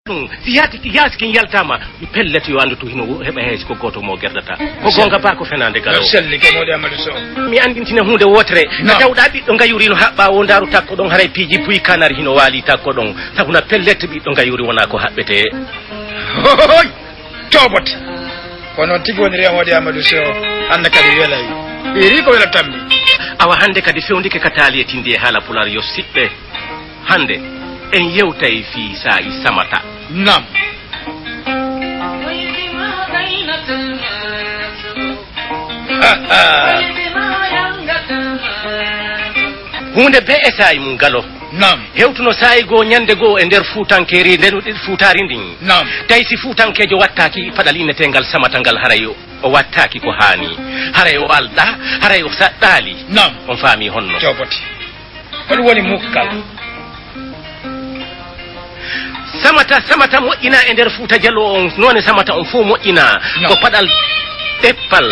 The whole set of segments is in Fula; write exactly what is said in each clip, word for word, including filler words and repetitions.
Ɗum, si yaati, yaasi kin yaltaama, mi pellet yo anndu to hino heɓa hay si ko gooto mo gerdata. Ko goonga ba ko fenaande Galo. No selli, ko moodi Amadou Sow. Mi anndintina huunde wootere. No. Ka tawɗaa ɓiɗɗo ngayuri no haɓɓaa o ndaaru takko ɗon, haray piiji buy kanar hino waali takko ɗon. Sabu na pellet ɓiɗɗo ngayuri wonaa ko haɓɓetee. Hohoy! Coobot. Ko noon tigi woni remoode Amadou Sow. Hannde kadi welay. Ɓeeri ko wela tammi. Awa hannde kadi fewndike ka taali e tindi e haala pulaar yo siɓɓe. Hannde, en yewtay fii saa'i Samata. Naam. Huunde bee e saa'i mum Galo. Naam. Hewtuno saa'i goo ñannde goo e nder Fuutankeeri, nder Fuutaari ndin. Naam. Tawi si Fuutankeejo wattaaki paɗal inneteengal Samata ngal, haray o, o wattaaki ko haani. Haray o alɗaa, haray o saɗɗaali. Naam. On faamii honno? Coobot. Ko ɗum woni mukkal. Samata, Samata moƴƴinaa e nder Fuuta Jaloo on, noone Samata on fow moƴƴinaa. Naam. Ko paɗal ɗeppal.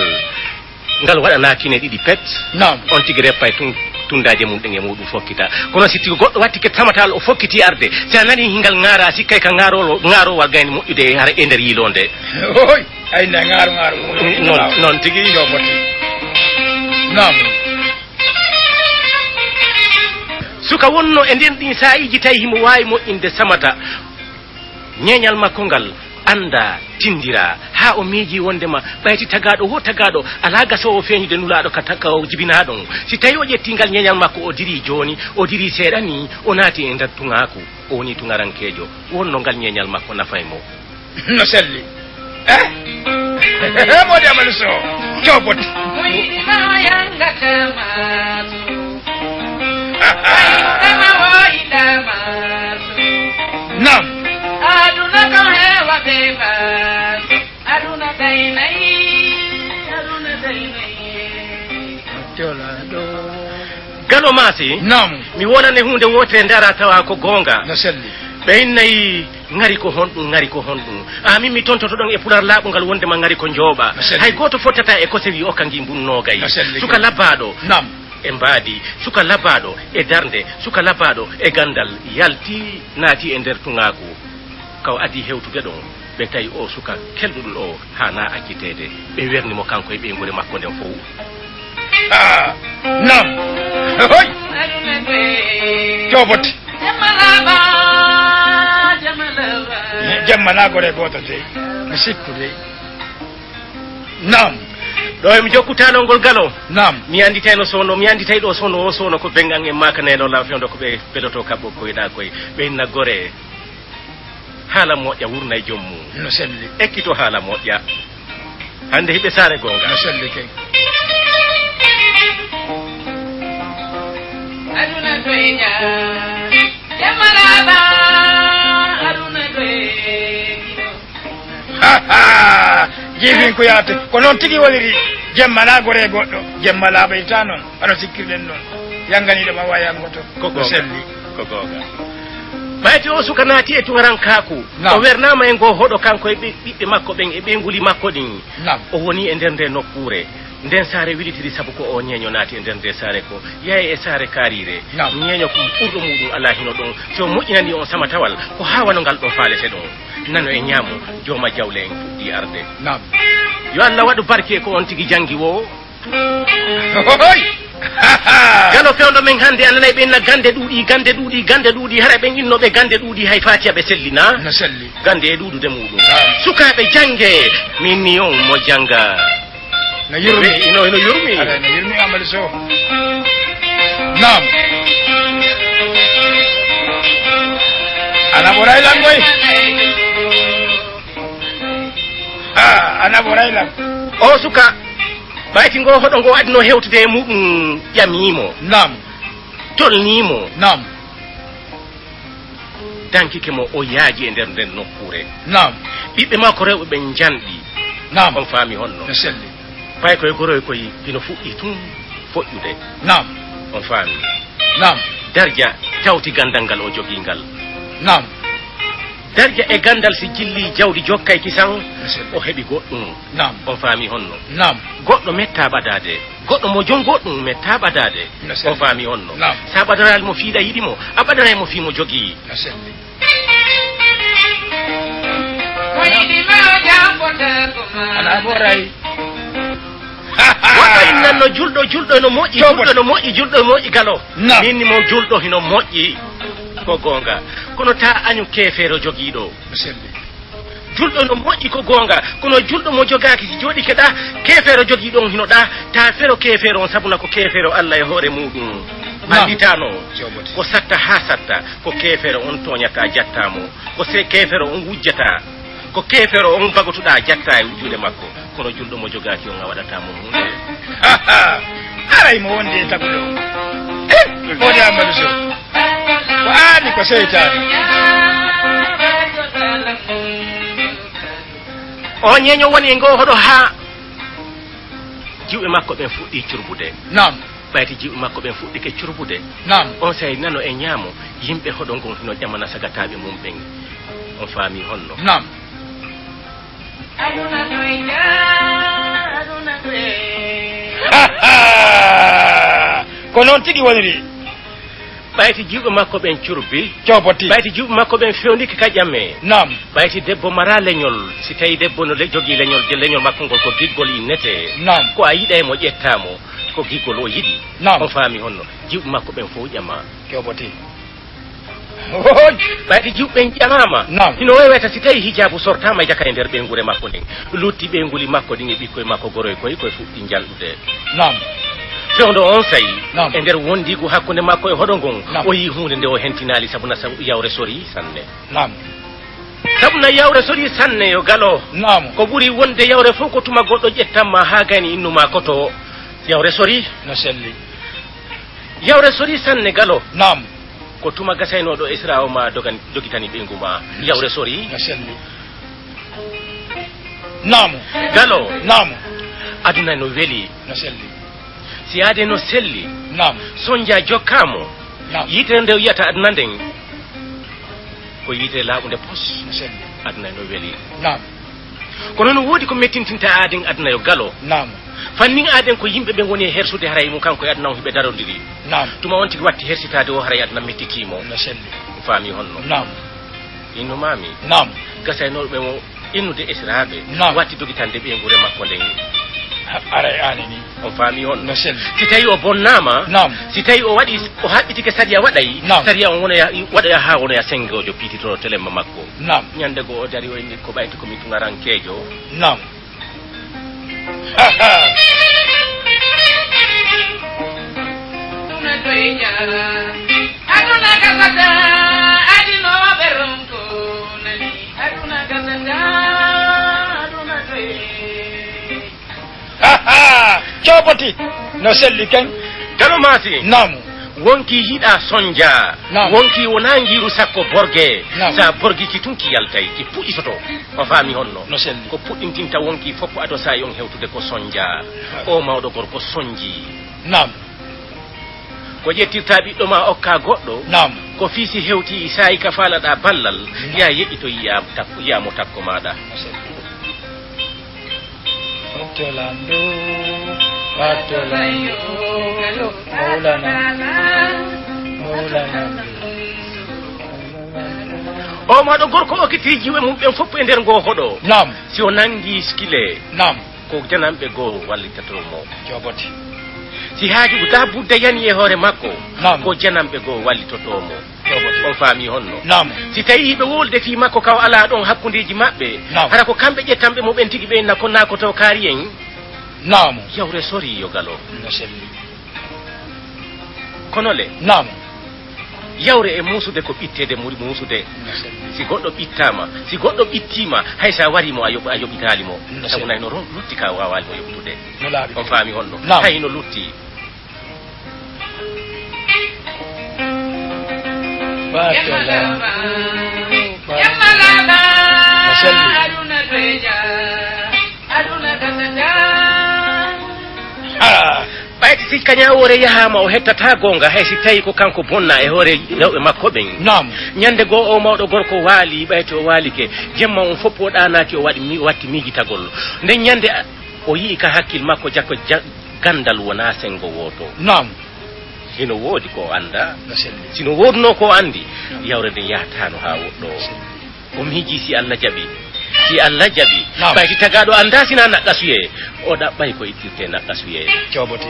Ngal waɗanaa kine ɗiɗi pet. Naam. On tigi reppay tun, tundaaje mum ɗen e muɗum fokkita. Kono si tigi goɗɗo wattike Samata o fokkiti arde, si a nanii hingal ŋaaraa, sikkay ka ŋaarolo-, ŋaaroowal gayni moƴƴude e har-, e nder yiiloonde. Oy, ay na ŋaaru, ŋaaru. Noon, noon tigi. Yo bote. Naam. Suka wonno e nder ɗin saa'iiji tawi himo waawi moƴƴinde Samata. Ñeeñal makko ngal anndaa, tinndiraa, haa o miijii wonndema ɓayti tagaaɗo wo tagaaɗo, alaa gasoowo feeñude nulaaɗo ka ta-, ka o jibinaa ɗon. Si tawii o ƴettii ngal ñeeñal makko, o dirii jooni, o dirii seeɗa nii, o naati e nder tuŋaaku, o wonii tuŋarankeejo, wonno ngal ñeeñal makko nafay mo. No selli. Eh? Moodi Amadou Sow, coobot. Mo yiɗi ma o yangata ma to. Mo yiɗama o yiɗama to. Naam. Aduna ko heewa be ma to. Aduna daynay, aduna daynay. Jolaɗo. Galo Maasi. Naam. Mi wonane huunde wootere, ndaara tawa ko goonga. No selli. Ɓe innayi, ŋari ko honɗum, ŋari ko honɗum? A min mi tontoto ɗon e pulaar laaɓungal wonde ma ŋari ko njooɓa. No selli. Hay gooto fottata e kosewi okka ngi mbun noogay. No selli. Suka labbaaɗo. Naam. E mbaadi. Suka labbaaɗo e darnde. Suka labbaaɗo e ganndal. Yalti, naati e nder tuŋaaku. Ka o adii hewtude ɗon, ɓe tawi oo suka kelɗuɗo ɗoo haanaa acciteede. Ɓe werni mo kanko e ɓeynguure makko nden fow. Ah, naam. Hoy! Coobot. Jemma naa gore gooto dey. Mi sikku dey. Naam. Ɗo e mi jokku taalol ngol Galo. Naam. Mi annditayno soono, mi annditay ɗo soono, o soono ko bengan en maaka nayno law fewndo ko ɓe peloto kaɓɓo koyɗa koy. Ɓe inna gore. Haala moƴƴa wurnay joom mum. No selli. Ekkito haala moƴƴa. Hannde hiɓe saare goonga. No selli kay. Aduna doyña. Jamma laaba. Aduna doyña. Ha, ha. Jiibin ko yaate. Ko noon tigi woniri. Jemma laa gore goɗɗo. Jemma laa ɓeyta noon. Hano sikkirɗen noon. Yannganiiɗo ma wayangoto. Ko goonga. Selli. Ko goonga. Ɓayti o suka naati e tuŋarankaaku. Naam. O wernaama e ngoo hoɗo kanko e ɓi-, ɓiɓɓe makko ɓen e ɓeynguuli makko ɗin. Naam. O woni e nder ndee nokkuure. Nden saare wilitiri sabu ko o ñeeño naati e nder ndee saare ko yaye e saare kaariire. Naam. Ñeeño ko ɓurɗo muuɗum alaa hino ɗon. Si o moƴƴinanii on samatawal, ko haa wano ngal ɗoo faalete ɗon. Nano e ñaamo, jooma jawle en fuɗɗii arde. Naam. Yo Allah waɗu barke e ko on tigi janngi woo. Hohoy! Galo fewndo men hannde, a nanay ɓe inna gannde ɗuuɗii, gannde ɗuuɗii, gannde ɗuuɗii, hara ɓen inno ɓe gannde ɗuuɗii, hay Faatiya ɓe sellina. No selli. Gannde e ɗuuɗude muuɗum. Naam. Sukaaɓe jannge, mi inni on mo jannga. No yurmi. Ɓe ino, ino yurmi. Ala, no yurmi Amadou Sow. Naam. Ana ɓoray lan koy. Ah, ana ɓoray lan. O suka. Ɓayti ngo hoɗo ngo adino hewtude e muɗum, ƴamii mo. Naam. Tolnii mo. Naam. Dankike mo, o yaaji e nder nden nokkuure. Naam. Ɓiɓɓe makko rewɓe ɓen njanɗi. Naam. On faami honno? No selli. Ɓay koye goroy koy hino fuɗɗi tun foƴƴude. Naam. On faami? Naam. Darja tawti gandal ngal o jogii ngal. Naam. Darja e gandal si jilli jawdi jokkay kisan, no selli, o heɓi goɗɗum. Naam. On faami honno? Naam. Goɗɗo metta ɓadaade. Goɗɗo mo jon goɗɗum metta ɓadaade. No selli. On faami honno? Naam. Sa ɓadoraali mo fii ɗa yiɗi mo, a ɓadoray mo fii mo jogii. No selli. Ana ɓooray. Woɗɗo innanno julɗo, julɗo no moƴƴi, julɗo no moƴƴi, julɗo no moƴƴi galo. Min mo julɗo hino moƴƴi. Ko goonga. Kono ta añu keefeero jogiiɗo. Julɗo no moƴƴi ko goonga, kono julɗo mo jogaaki si jooɗike ɗa, keefeero jogii ɗon hino ɗa, ta fero keefeero on sabuna ko keefeero Alla e hoore muuɗum. Anditano. Ko satta haa satta, ko keefeero on tooñata jattaamo, ko se keefeero on wujjata. Ko keefeero on bagotuɗaa jattaa e juuɗe makko, kono julɗo mo jogaaki on a waɗataa mo huunde. Haray mo wondi e taguɗo on. Eh, Moodi Ammadu Sow. Ko aani ko seytaane. O ñeeño woni e ngoo hoɗo haa juuɗe makko ɓen fuɗɗii curbude. Naam. Ɓayti jiwɓe makko ɓen fuɗɗike curbude. Naam. On saa'i nano e ñaamo, yimɓe hoɗo ngon hino ƴamana sagataaɓe mum ɓen. On faami honno? Naam. Ko noon tigi woniri. Ɓayti jiwɓe makko ɓen curbi. Coopoti. Ɓayti jiwɓe makko ɓen fewndike ka ƴamme. Naam. Ɓayti debbo mara leñol, si tawi debbo no le-, jogii leñol, de leñol makko ngol ko giggol innete. Naam. Ko a yiɗay mo ƴettaa mo, ko giggol o yiɗi. Naam. On faami honno? Jiwɓe makko ɓen fow ƴama. Coopoti. Hoj! Ɓayti jiwɓe ɓen ƴamaama. Naam. Hino weweta si tawi hijaabu sortaama e jaka e nder ɓeynguure makko nden. Lutti ɓeynguli makko ɗin e ɓikkoy makko goroy koy koy fuɗɗi njalɗude. Naam. Fewndo on sa'i, naam, e nder wondiigu hakkunde makko e hoɗo ngon, naam, o yii huunde nde o hentinaali sabu na sabu yawre sorii sanne. Naam. Sabu na yawre sorii sanne yo galo. Naam. Ko ɓuri wonde yawre fow ko tuma goɗɗo ƴettan ma haa gayni innu ma koto. Yawre sorii. No selli. Yawre sorii sanne galo. Naam. Ko tuma gasaynooɗo Israa o ma dogan-, dogitani ɓeyngu ma. Yawre sorii. No selli. Naam. Galo. Naam. Aduna no weli. No selli. Si aade no selli. Naam. Sonja jokkaamo. Naam. Yitere nde wiyata aduna nden. Ko yitere laaɓunde pos. No selli. Aduna no weli. Naam. Kono no woodi ko mettintinta aaden aduna yo galo. Naam. Fannin aaden ko yimɓe ɓen woni e hersude haray mo kanko e aduna on hiɓe darondiri. Naam. Tuma on tigi watti hersitaade o haray aduna mettitii mo. No selli. Faami honno? Naam. Innu maami. Naam. Gasaynooɓe mo innude esiraaɓe. Naam. Watti dogitande ɓeynguure makko nden. Ha, aray aane ni. On faami honno? No selli. Si tawi o bonnaama, naam, si tawi o waɗi, o haɓɓitike sariya waɗay, naam, sariya on wonoya, waɗoya haa wonoya sengoojo piititoro telemma makko. Naam. Ñande goo o dari o inni ko ɓayti ko mi tunarankeejo. Naam. Aduna gasata, adinooɓe ronko nani. Aduna gasata, aduna toye. Coopoti no selli ken. Galo maasi. Naam. Wonkii yiɗaa sonjaa. Naam. Wonkii wonaa ngiiru sakko borge. Naam. Sa borgi ki tun ki yaltay, ki puɗɗitoto. O faami honno? No selli. Ko puɗɗintinta wonkii fof ko ado saa'i on hewtude ko sonjaa. Naam. O mawɗo gorko sonjii. Naam. Ko ƴettirta ɓiɗɗo ma okka goɗɗo. Naam. Ko fii si hewtii saa'i ka faalaɗaa ballal, naam, yaa yeƴƴito yiyaa tak-, yiyaa mo takko maaɗa. No selli. Wattolandu, wattolandu, mawlana, mawlana. O maɗo gorko okkiti jiwe mum ɓen fof e nder ngo hoɗo. Naam. Si o nangi skile. Naam. Ko jananɓe goo wallitotoo mo. Joobote. Si haaju ko daa budda yani e hoore makko, naam, ko jananɓe goo wallitotoo mo. On faami honno? Naam. Si tawii ɓe wolde fii makko kaw alaa ɗon hakkundeeji maɓɓe, naam, hara ko kamɓe ƴettanɓe mo ɓen tigi ɓe inna ko naa ko to kaari en? Naam. Yawre sorii yo galo. No selli. Kono le? Naam. Yawre e muusude ko ɓitteede muri muusude. No selli. Si goɗɗo ɓittaama, si goɗɗo ɓittiima, hay so a warii mo a yoɓ-, a yoɓitaali mo. No selli. Sabu nay no ron-, lutti ka waawaali mo yoɓtude. No laaɓi. On faami honno? Naam. Hay no lutti. Baatola. Baatola. Baatola. Haa. Ɓayde si ka ñaawoore yahaama, o hettataa goonga, hay si tawii ko kanko bonnaa e hoore rewɓe makko ɓen. Naam. Ñande goo, o mawɗo gorko waali, ɓayti o waalike. Jemma on fof o ɗaanaaki, o waɗi mi-, watti miijitagol. Nden ñande, a-, o yi'i ka hakkil makko jakko ja-, ganndal wonaa senngo wooto. Naam. Hino woodi ko o anndaa. No selli. Si no woodunoo ko o anndi, naam, yawre nden yahataano haa woɗɗoo. No selli. O miijii si Alla jaɓii. Si Allah jaɓi, naam, ɓayti tagaaɗo anndaa si na naqqasuyee, o ɗaɓɓay ko ittirtee naqqasuyee. Coobote.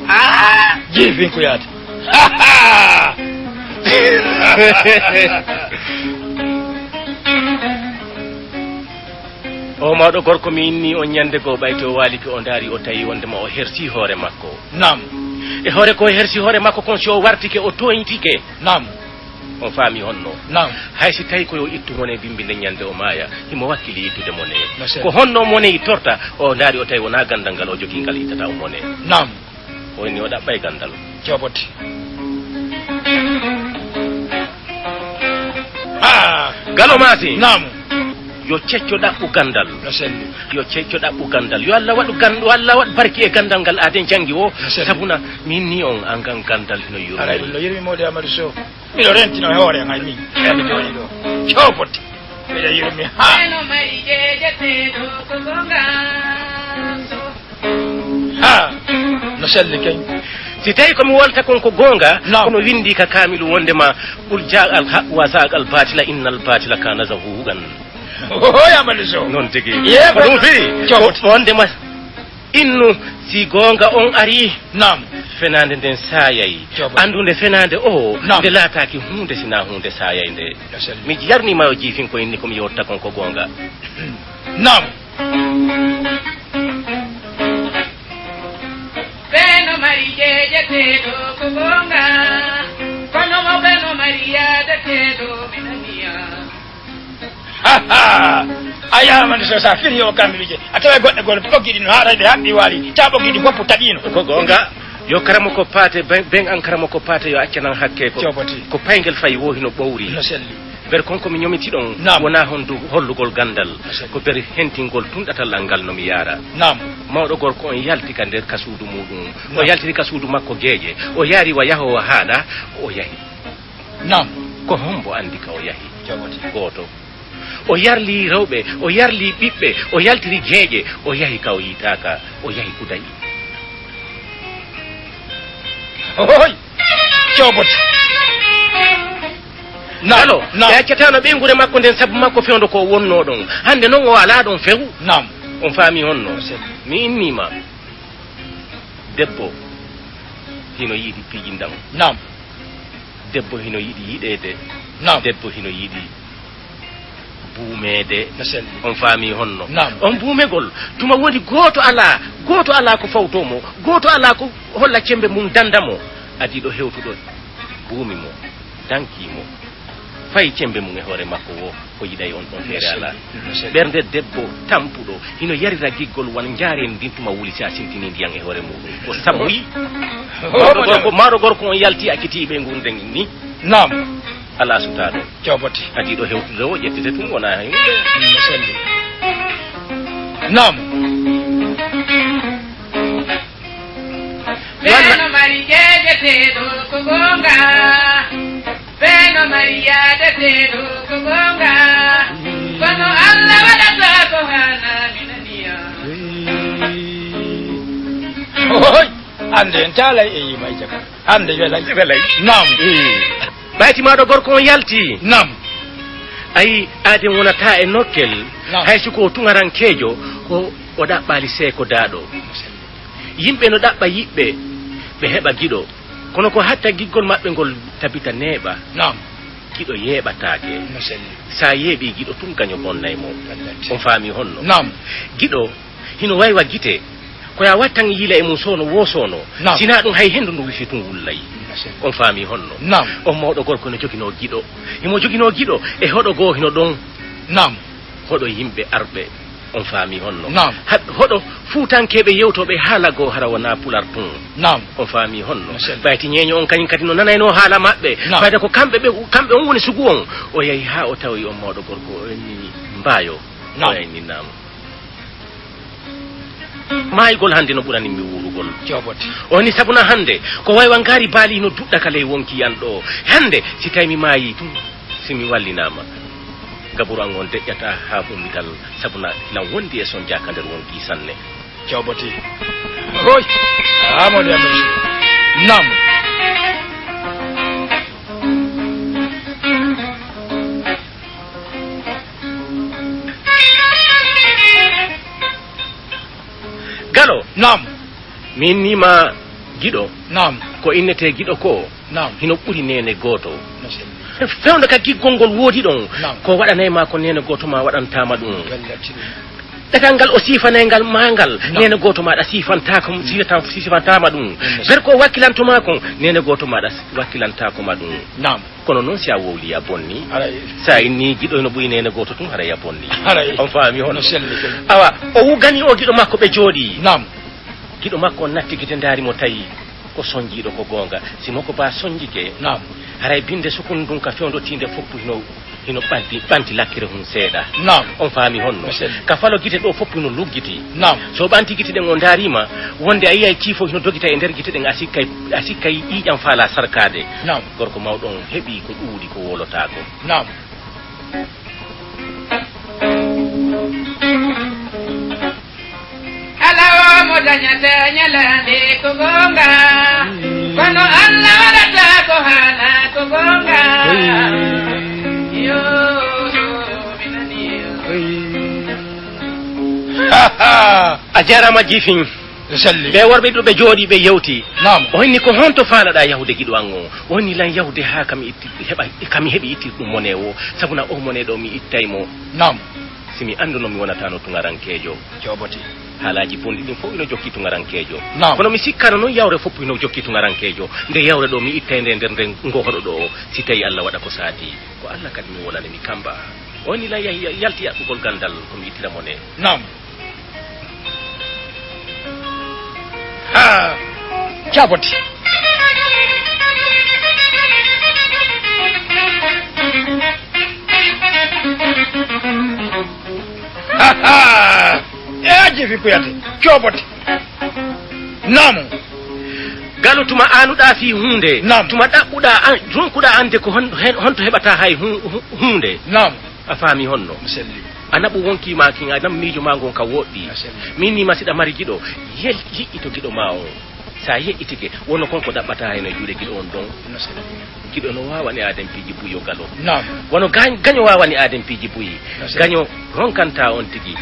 Ah, jiifin ko yaade. O mawɗo gorko mi inni on ñande goo ɓayti o waalike o ndaari o tawi wondema o hersi hoore makko. Naam. E hoore ko o hersi hoore makko kon si o wartike o tooñtike. Naam. On faami honno? Naam. Hay si tawi ko yo ittu mone bimbi nden ñande o maaya, himo wakkili ittude mone. No sell. Ko honno mone ittorta? O ndaari o tawi wonaa gandal ngal o jogii ngal ittata o mone. Naam. O inni o ɗaɓɓay gandal. Joobote. Ah. Galo maasi. Naam. Yo cecco ɗaɓɓu gandal. No selli. Yo cecco ɗaɓɓu gandal. Yo Allah waɗu gan-, yo Allah waɗu barki e gandal ngal aaden jangi o. No selli. Sabuna min ni on an gan gandal hino yurmi. Aray, no yurmi Mawde Amadou Sow. Miɗo rentino e hoore an, hay min. Emi jooɗi ɗo. Coobote. Miɗo yurmi. Ha. Eno mari jeejeteeɗo ko gonga. Ha. No selli kay. Si tawi ko mi wolta kon ko goonga, naam, kono windi ka kaamilu wondema, "Qul jaa al haq wa zaaq al batila, inna al batila kana zahuqan." O yamani so. Non tigi. Ye, ko ɗum firi. Coobote. Wondema innu, si goonga on ari, naam, fenaande nden saayay. Coobote. Anndu nde fenaande o, naam, nde laataaki huunde sina huunde saayay nde. Yo selli. Mi yarnima yo jiifin ko inni ko mi yotta kon ko goonga. Naam. Beno mari jeejeteeɗo ko goonga, kono mo beno mari yaadeteeɗo mi naniya. Ha, ha. A yamani so sa firi o kamɓe wije. A tawa goɗɗe gol ɓoggiɗi no haara ɓe haɓɓi waali. Ta ɓoggiɗi foppu taƴino. Ko goonga. Yo karamo ko paate, ben, ben an karamo ko paate yo accanan hakke ko. Coobote. Ko paygel fayi wo hino ɓowri. No selli. Ber kon ko mi ñomiti ɗon, naam, wonaa hondu hollugol gandal, masha Allah, ko ber hentingol tunɗatal an ngal no mi yaara. Naam. Mawɗo gorko on yalti ka nder ka suudu muɗum. O, naam, yaltiri ka suudu makko geeƴe. O yaari wa yahoowo haaɗa, o yahi. Naam. Ko hombo andi ka o yahi? Jawati. Gooto. O yarli rewɓe, o yarli ɓiɓɓe, o yaltiri geeƴe, o yahi ka o yiitaaka, o yahi kuday. Hohoy! Coobote. Naam, alo, naam. Ɓe accataano ɓeynguure makko nden sabu makko fewndo ko o wonnoo ɗon. Hannde non o alaa ɗon few. Naam. On faami honno? Sel. Mi innii ma. Debbo hino yiɗi piiji ndam. Naam. Debbo hino yiɗi yiɗeede. Naam. Debbo hino yiɗi buumeede. No selli. On faami honno? Naam. On buumegol, tuma woni gooto alaa, gooto alaa ko fawtoo mo, gooto alaa ko holla cemmbe mum dannda mo. Adii ɗo hewtuɗo buumi mo, dankii mo, fayi cemmbe mum e hoore makko woo, o yiɗay on ɗon feere alaa. No selli. No selli. Ɓernde debbo tampuɗo hino yarira giggol wan njaareendi ndin tuma wuli si a sintinii ndiyan e hoore muuɗum. O sammoyi. Mawɗo gorko, mawɗo gorko on yalti, accitii ɓe ngun nden ni. Naam. Alaa sutaaɗo. Coobote. Adii ɗo hewtude o ƴettete tun wonaa hay huunde. No selli. Naam. Ɓe no mari jeejeteeɗo ko goonga. Ɓe no mari yaadeteeɗo ko goonga. Kono Allah waɗata ko haanaa mi naniya. Ohoy! Hannde en taalay e yimay jaka. Hannde welay. Welay. Naam. Mm. Ɓayti maaɗo gorko on yalti. Naam. Ayi, aaden wonata e nokkel. Naam. Hay si ko o tuŋarankeejo, ko o ɗaɓɓaali seekodaaɗo. Yimɓe no ɗaɓɓa yiɓɓe, ɓe heɓa giɗo. Kono ko hatta giggol maɓɓe ngol tabita neeɓa. Naam. Giɗo yeeɓataake. No selli. Sa yeeɓi giɗo tun kaño bonnay mo. Wallati. On faami honno? Naam. Giɗo hino waywa gite. Ko ya wattan yiila e mum soono woo soono. Naam. Sina ɗum hay hendu ndu wifi tun wullay. No selli. On faami honno? Naam. On mawɗo gorko no joginoo giɗo. Himo joginoo giɗo e hoɗo goo hino ɗon. Naam. Hoɗo yimɓe arɓe. On faami honno? Naam. Haɓ-, hoɗo fuutankeeɓe yewtooɓe haala goo hara wonaa pular tun. Naam. On faami honno? Masha Allah. Ɓayti ñeeño on kañum kadi no nanaynoo haala maɓɓe. Naam. Fayda ko kamɓe ɓe, kamɓe on woni sugu on. O yahi haa o tawi on mawɗo gorko, o inni mbaayo. Naam. O inni naam. Maayugol hannde no ɓurani mi wuurugol. Joobote. O inni sabuna hannde ko waywa ngaari baali no duɗɗa ka ley wonki an ɗo. Hannde si tawi mi maayi tun, si mi wallinaama, gaburu an on deƴƴata haa ummital, sabuna hilan wondi e sonja ka nder wonki sanne. Jawbati. Hoy. Amadu Yamma. Naam. Galo. Naam. Min ni ma giɗo. Naam. Ko innetee giɗo ko? Naam. Hino ɓuri neene gooto. Fewndo ka giggol ngol woodi ɗon. Naam. Ko waɗanay ma ko neene gooto ma waɗantaa ma ɗum. Ɗatal ngal o siifanay ngal ma ngal, neene gooto maaɗa siifantaako, siifanta-, siifantaama ɗum. Ber ko wakkilanto maa kon, neene gooto maaɗa wakkilantaako ma ɗum. Naam. Kono noon si a wowlii a bonni, si a innii giɗo no ɓuri neene gooto tun, haray a bonni. On faami hono? Awa, o wuggani o giɗo makko ɓe jooɗii. Naam. Giɗo makko on natti gite ndaari mo tawi ko sonjiiɗo ko goonga. Si mo ko baa sonjike, naam, haray binde sukun ndun ka fewndo tiinde fof hino hino ɓanti, ɓanti lakkere hun seeɗa. Naam. On faami honno? Ka falo gite ɗo fof hino luggiti. Naam. So ɓanti gite ɗen o ndaariima, wonde a yi'ay ciifo hino dogita e nder gite ɗen, a sikkay, a sikkay ƴiiƴan faalaa sarkaade. Naam. Gorko mawɗo on heɓi ko ɗuuɗi ko wowlotaako. Naam. Alaa mo dañata ñalaande ko goonga, kono Allah waɗata ko haala ko goonga. Yo, mi nani. A jaaraama Jifin. Ɓe worɓe ɗiɗo ɓe jooɗii, ɓe yewti. Naam. O inni, "Ko honto faalaɗaa yahude giɗo an on?" O inni, "Lan yahude haa kami itti-, heɓa, kami heɓi ittirɗum mone o, sabuna o mone ɗo mi ittay mo." Naam. Si mi annduno mi wonataano tuŋarankeejo. Joobote. Haalaaji bonɗi ɗin fof ino jokki tuŋarankeejo. Naam. Kono mi sikkaano noon yawre fof ino jokki tuŋarankeejo. Nde yawre ɗo mi ittay nde nder nden ngo hoɗo ɗo, si tawi Allah waɗa ko saati. Ko Allah kadi mi wolani mi kamba. O inni lan yahi yalti yaɓɓugol gandal ko mi ittira mo ne. Naam. Ha! Jaboti. Ha, ha! E aji fi kuyate. Joboti. Naam. Galo tuma anuɗaa fii huunde, naam, tuma ɗaɓɓuɗaa an-, ronkuɗaa annde ko hon-, hen-, honto heɓataa hay hu-, hu-, huunde. Naam. A faami honno? Mi selli. A naɓu wonkii maa kin, a nam miijo maa ngon ka woɗɗi. A selli. Min ni ma siɗa mari giɗo, yel-, yiƴƴito giɗo maa on. Sa yeƴƴitike, wono kon ko ɗaɓɓata hayno e juuɗe giɗo on ɗon. No selli. Giɗo no waawani aaden piiji buy yo galo. Naam. Wono gañ-, gaño waawani aaden piiji buy. No selli. Gaño ronkanta on tigi.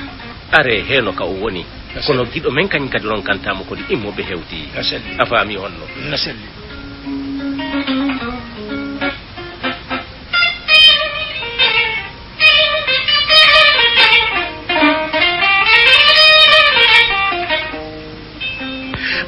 Are heno ka o woni. No selli. Kono giɗo men kañum kadi ronkanta mo kodi immo ɓe hewti. No selli. A faami honno? No selli.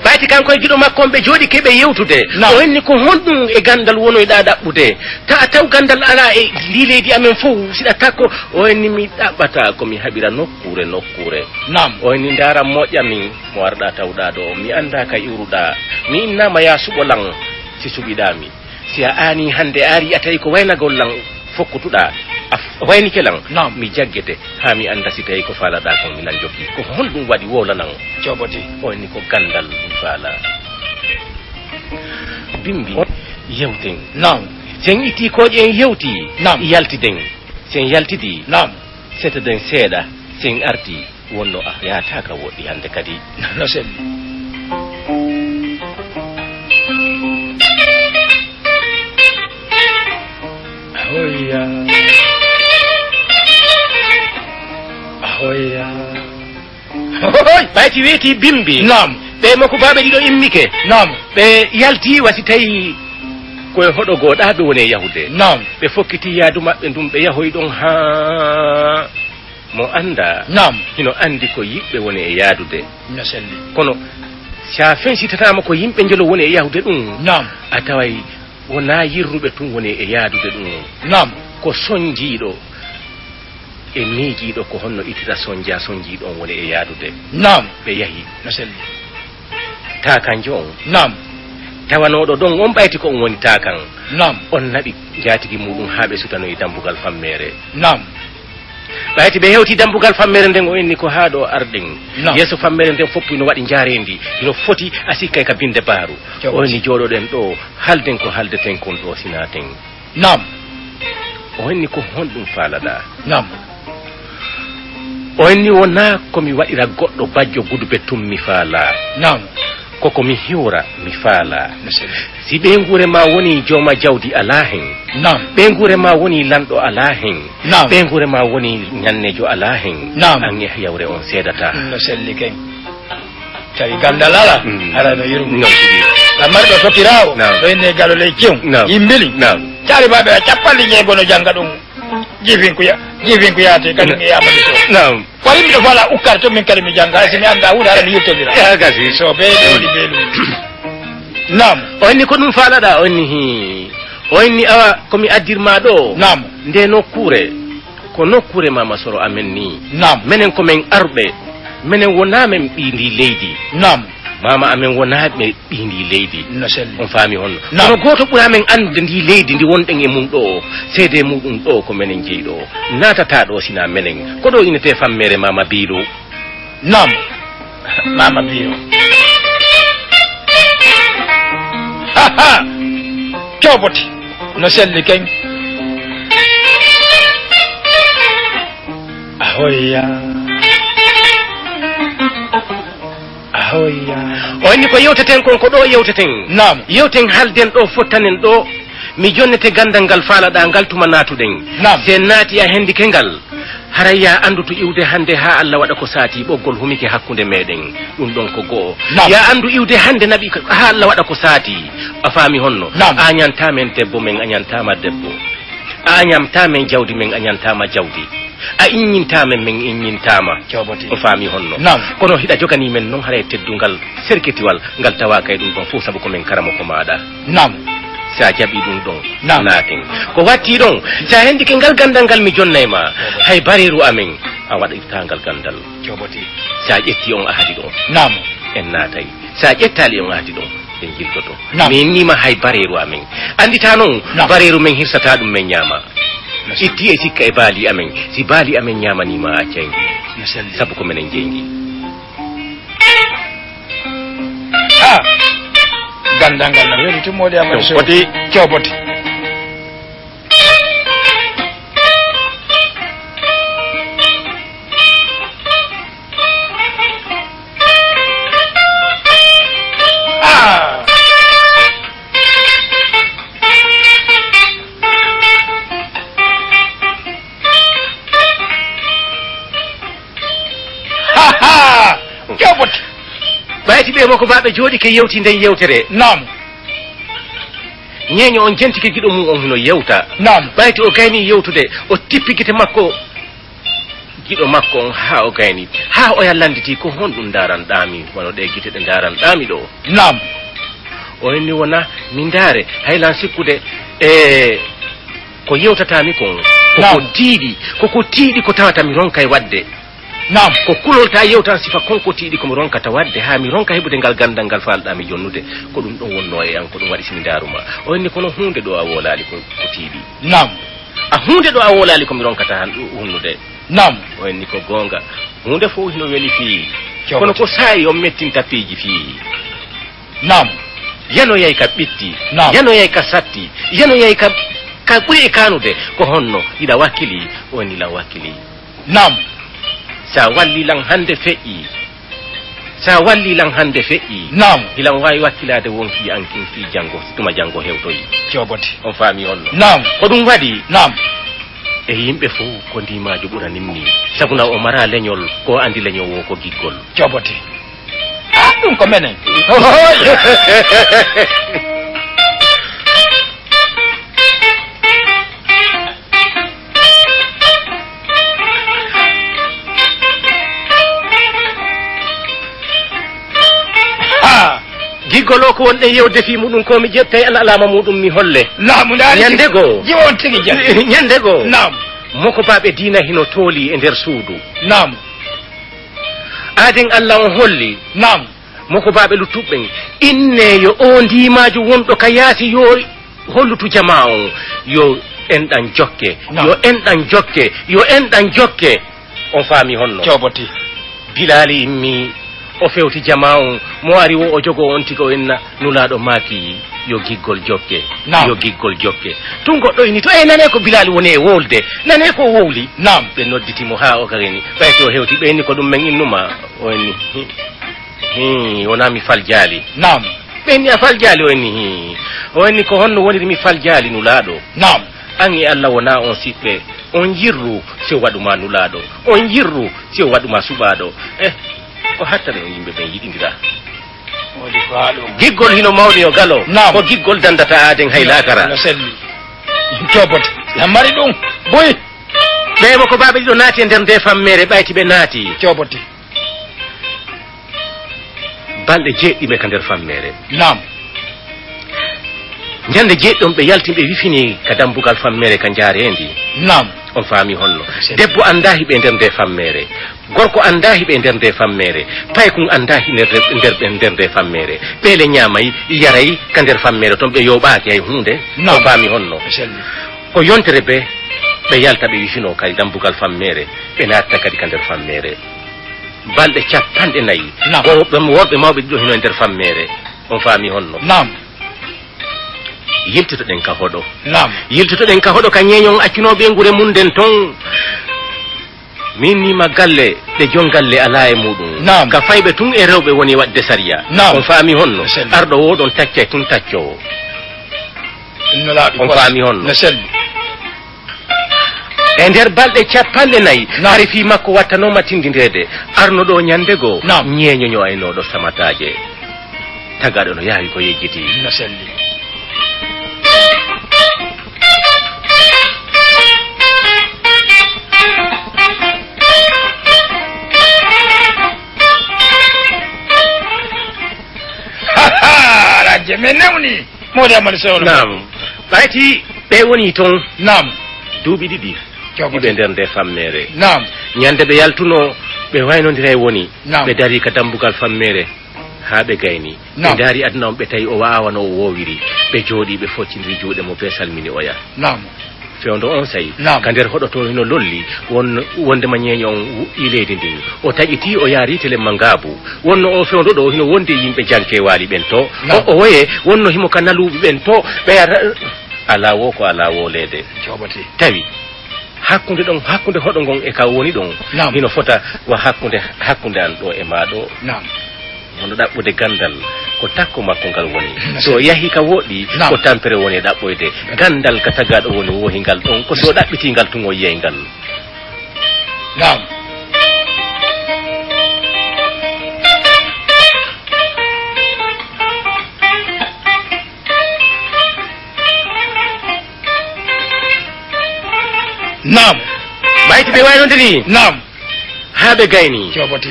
Ɓayti kanko e giɗo makko on ɓe jooɗike ɓe yewtude. Naam. O inni ko honɗum e gandal wonoyɗaa ɗaɓɓude? Ta a taw gandal alaa e ndi leydi amen fof, siɗa takko. O inni mi ɗaɓɓata ko mi haɓira nokkuure nokkuure. Naam. O inni ndaara moƴƴa min mo arɗaa tawɗaa ɗo. Mi anndaa ka iwruɗaa. Mi innaama yaa suɓo lan si suɓiɗaa mi. Si a aanii hannde a arii a tawi ko waynagol lan fokkutuɗaa, a f-, waynike lan, naam, mi jaggete haa mi annda si tawi ko faalaɗaa kon mi lan jokki. Ko honɗum waɗi wowlanan? Jooɓote. O inni ko ganndal mi faalaa. Bimbi, yewten. Naam. Si en ittii kooƴe en yewtii, naam, yaltiden. Si en yaltidii, naam, setoden seeɗa, si en artii. Wonno a yaata ka woɗɗi hannde kadi. No selli. Ahoya. Ahoya. Hoy! Ɓayti weeti bimbi. Naam. Ɓe makko baaɓe ɗiɗo immike. Naam. Ɓe yalti wasi tawi koye hoɗo goo ɗaa ɓe woni e yahude. Naam. Ɓe fokkiti yaadu maɓɓe ndun ɓe yahoy ɗon haa mo anndaa, naam, hino anndi ko yiɓɓe woni e yaadude. No selli. Kono si a fensitataama ko yimɓe njolo woni e yahude ɗum, naam, a taway wonaa yirruɓe tun woni e yaadude ɗum. Naam. Ko sonjiiɗo e miijiiɗo ko honno itira sonja sonjiiɗo on woni e yaadude. Naam. Ɓe yahi. No selli. Taakanjo on. Naam. Tawanooɗo ɗon on ɓayti ko on woni taakan. Naam. On naɓi njaatigi muuɗum haa ɓe sutanoyi dambugal fammeere. Naam. Ɓayti ɓe hewti dambugal fammeere nden o inni ko haa ɗo arɗen. Naam. Yeeso fammeere nden fof hino waɗi njaareendi. Hino foti a sikkay ka binde baaru. Jawdi. O inni jooɗoɗen ɗo halden ko haldeten kon ɗo sinaten. Naam. O inni ko honɗum faalaɗaa? Naam. O inni, "Wonaa ko mi waɗira goɗɗo bajjo guduɓe tun mi faalaa." Naam. Ko ko mi hiwra mi faalaa. No selli. Si ɓeynguure maa woni jooma jawdi alaa hen. Naam. Ɓeynguure maa woni lanɗo alaa hen. Naam. Ɓeynguure maa woni ñanneejo alaa hen. Naam. An e yawre on seedataa. No selli ken. Tawi ganndal alaa, mm, alaa no yurmi. Noon tigi. Ngam marɗo tokiraawo, naam, ɗo inne Galo ley Ciw, naam, Yimbili. Naam. Taalibaaɓe a cappanɗe jeego no jannga ɗum. Jiifinku ya-, jiifinku yaate, kadi mi yaamani to. Naam. Wari miɗo faala ukkar to, min kadi mi jannga, si mi annda huunde, hara mi yirtondira. Ya gasi. So be ɗo waɗi be ɗum. Naam. O inni, "Ko ɗum faalaɗaa?" O inni, "Hii." O inni, "Awa, ko mi addirmaa ɗo. Naam. Nde nokkuure, ko nokkuure Maama Soro amen ni. Naam. Menen ko men arɓe. Menen wonaa men ɓii ndi leydi." Naam. Maama amen wonaa ɓe ɓii ndi leydi. No selli. On faami honno? Naam. Kono gooto ɓuraa men anndude ndi leydi ndi wonɗen e mum ɗo, seedee muɗum ɗo ko menen jeyi ɗo. Naatataa ɗo sinaa menen. Ko ɗo innetee fammeere Maama Biiru. Naam. Maama Biiru. Ha, ha. Cooboti. No selli ken. Ahoya. Ahoya. O inni, "Ko yewteten kon, ko ɗo yewteten." Naam. Yewten, halden ɗo, fottanen ɗo. Mi jonnete ganndal ngal faalaɗaa ngal tuma naatuɗen. Naam. Si en naati a hendike ngal, haray ya anndu to iwde hannde haa Alla waɗa ko saati, ɓoggol humike hakkunde meɗen. Ɗum ɗon ko go'o. Naam. Ya anndu iwde hannde naɓi ko, haa Alla waɗa ko saati. A faami honno? Naam. A ñantaa men debbo, men a ñantaa ma debbo. A ñamtaa men jawdi, men a ñantaa ma jawdi. A iññintaa men, men iññintaa ma. Cooboti. O faami honno? Naam. Kono hiɗa joganii men non haray teddungal serketiwal ngal tawaaka e ɗum ɗon fof, sabu ko men karamoko maaɗa. Naam. Si a jaɓii ɗum ɗon, naam, naaten. Ko wattii ɗon, si a hendike ngal ganndal ngal mi jonnay ma, cooboti, hay bareeru amen, a waɗirtaa ngal ganndal. Cooboti. Si a ƴettii on ahadi ɗon, naam, en naatay. Si a ƴettaali on ahadi ɗon, en jiltoto. Naam. Mi innii ma hay bareeru amen. Annditaa non, naam, bareeru men hirsataa ɗum men ñaama. No selli. Itti e sikka e baali amen. Si baali amen ñaamanii ma, a accay ngi. No selli. Sabu ko menen jeyi ngi. Ha! Ganndal ngal no weli tun, moodi Amadu Sow. Cooboti. Cooboti. Ah! Ha, ha! Cooboti. Ɓayti ɓe mo ko baɓe jooɗi ke yewti nden yewtere. Naam. Ñeeño on jentike giɗo mum on hino yewta. Naam. Ɓayti o gayni yewtude, o tippi gite makko. Giɗo makko on haa o gayni, haa oya lannditi, "Ko honɗum ndaaranɗaa mi, wano ɗee gite ɗe ndaaranɗaa mi ɗoo?" Naam. O inni, "Wona mi ndaare, hay lan sikkude, e ko yewtataa mi kon, ko ko, naam, tiiɗi, ko ko tiiɗi ko tawata mi ronkay waɗde. Naam. Ko kulol ta yewtan sifa kon ko tiiɗi ko mi ronkata waɗde, haa mi ronka heɓude ngal ganndal ngal faalɗaa mi jonnude. Ko ɗum ɗon wonnoo e an, ko ɗum waɗi si mi ndaaru ma." O inni, "Kono huunde ɗoo a woolaali ko, ko tiiɗi." Naam. A huunde ɗo a woolaali ko mi ronkata han ɗu-, hunnude. Naam. O inni ko goonga. Huunde fof hino weli fii. Coɓote. Kono ko saa'i on mettinta piiji fii. Naam. Yanoyay ka ɓitti. Naam. Yanoyay ka satti. Yanoyay ka, ka ɓuri e kaanude. Ko honno? Hiɗa wakkili? O inni lan wakkili. Naam. Sa walli lan hannde feƴƴi. Sa walli lan hannde feƴƴi. Naam. Hilan waawi wakkilaade wonki an kin fii janngo, tuma janngo hewtoyi. Coɓote. On faami on no? Naam. Ko ɗum waɗi? Naam. E yimɓe fof ko ndimaajo ɓuranimmi. Sabu na o mara leñol, ko andi leñol wo ko giggol. Coɓote. Ah, ɗum ko menen. Ha! Giggol o ko wonɗen yewde fii muɗum ko mi ƴettay al alaama muɗum mi holle. Laamu ndaari. Ñande goo. Jiwon tigi jam. Ñande goo. Naam. Moko baaɓe diina hino tooli e nder suudu. Naam. Aaden Allah on holli. Naam. Moko baaɓe luttuɓe ɓen, inne yo o ndiimaajo wonɗo ka yaasi yo hollutu jamaa on, yo enɗan jokke, naam, yo enɗan jokke, yo enɗan jokke. On faami honno? Coɓote. Bilaali immi, o fewti jamaa on, mo ari wo o jogoo on tigi o inna, Nulaaɗo maaki, Yo giggol jokke. Naam. Yo giggol jokke. Tun goɗɗo inni to, e nane ko Bilaali woni e wolde. Nane ko wowli. Naam. Ɓe nodditi mo haa o garini. Ɓay to hewti ɓe inni ko ɗum men innuma. O inni, "Hi, hi, wonaa mi faljaali." Naam. Ɓe inni, "A faljaali?" O inni, "Hi." O inni, "Ko honno woniri mi faljaali Nulaaɗo?" Naam. An e Allah wonaa on siɓɓe. On yirru si o waɗu ma Nulaaɗo. On yirru si o waɗu ma suɓaaɗo. Eh, ko hattani on yimɓe ɓen yiɗindira. Woni faaɗo. Giggol hino mawni yo galo. Naam. Ko giggol dandata aaden hay laakara. No selli. Cobote. Na mari ɗum. Boy. Ɓe mo ko baaɓe ɗiɗo naati e nder nde fammeere, ɓayti ɓe naati. Cobote. Balɗe jeeɗiɗi ɓe ka nder fammeere. Naam. Ñande jeeɗiɗon ɓe yalti ɓe wifini ka dambugal fammeere ka njaareendi. Naam. On faami honno? Sey. Debbo anndaa hiɓe nder nde fammeere. Gorko anndaa hiɓe nder nde fammeere. Paykun anndaa hi nder, nder, nder nde fammeere. Ɓeele ñaamay, yaray ka nder fammeere ton ɓe yooɓaaki hay huunde. Naam. On faami honno? Sey. Ko yontere be ɓe yalta ɓe wifinoo kadi dambugal fammeere. Ɓe naatta kadi ka nder fammeere. Balɗe capanɗe nayi. Naam. Worɓe, worɓe mawɓe ɗiɗo hino e nder fammeere. On faami honno? Naam. Yiltotoɗen ka hoɗo. Naam. Yiltotoɗen ka hoɗo ka ñeeñon accunooɓe ngure mun nden ton. Min nima galle ɗe jon galle alaa e muɗum. Naam. Ka fayɓe tun e rewɓe woni waɗde sariya. Naam. On faami honno? Sel. Arɗo wo ɗon taccay tun taccoowo. Innolaaɗo. On faami honno? No selli. E nder balɗe capanɗe nayi, naam, hari fii makko wattanooma tindindeede. Arno ɗo ñande goo, naam, ñeeño ño'aynooɗo samataaje. Tagaaɗo no yaawi ko yejjiti. No selli. Rajje men newni. Moodi Amadou Sow. Naam. Ɓayti ɓe woni ton. Naam. Duuɓi ɗiɗi. Coɓote. Hiɓe nder nde fammeere. Naam. Ñande ɓe yaltunoo, ɓe waynondira e woni. Naam. Ɓe darii ka dambugal fammeere haa ɓe gayni. Naam. Ɓe ndaari aduna on, ɓe tawi o wa'aa wano o woowiri. Ɓe jooɗii, ɓe foccindiri juuɗe mo, bee salmini oya. Naam. Fewndo on sa'i, naam, ka nder hoɗo to hino lolli, won, wondema ñeeño on wuƴƴii leydi ndin. O taƴitii, o yaari telen ma ngaabu. Wonno o fewndo ɗo hino wondi e yimɓe jankeewaali ɓen to. Naam. O, o woye, wonno himo ka naluuɓe ɓen to, ɓe ara-, alaa wo ko alaa wooleede. Coɓote. Tawi hakkunde ɗon, hakkunde hoɗo ngon e ka woni ɗon, naam, hino fota wa hakkunde, hakkunde an ɗo e maa ɗo. Naam. Hono ɗaɓɓude ganndal, ko takko makko ngal woni. So o yahii ka woɗɗi, naam, ko tampere woni e ɗaɓɓoyde. Ganndal ka tagaaɗo woni wohi ngal ɗon, ko si o ɗaɓɓitii ngal tun o yiyay ngal. Naam. Naam. Ɓayti ɓe waynondiri. Naam. Haa ɓe gayni. Coɓote.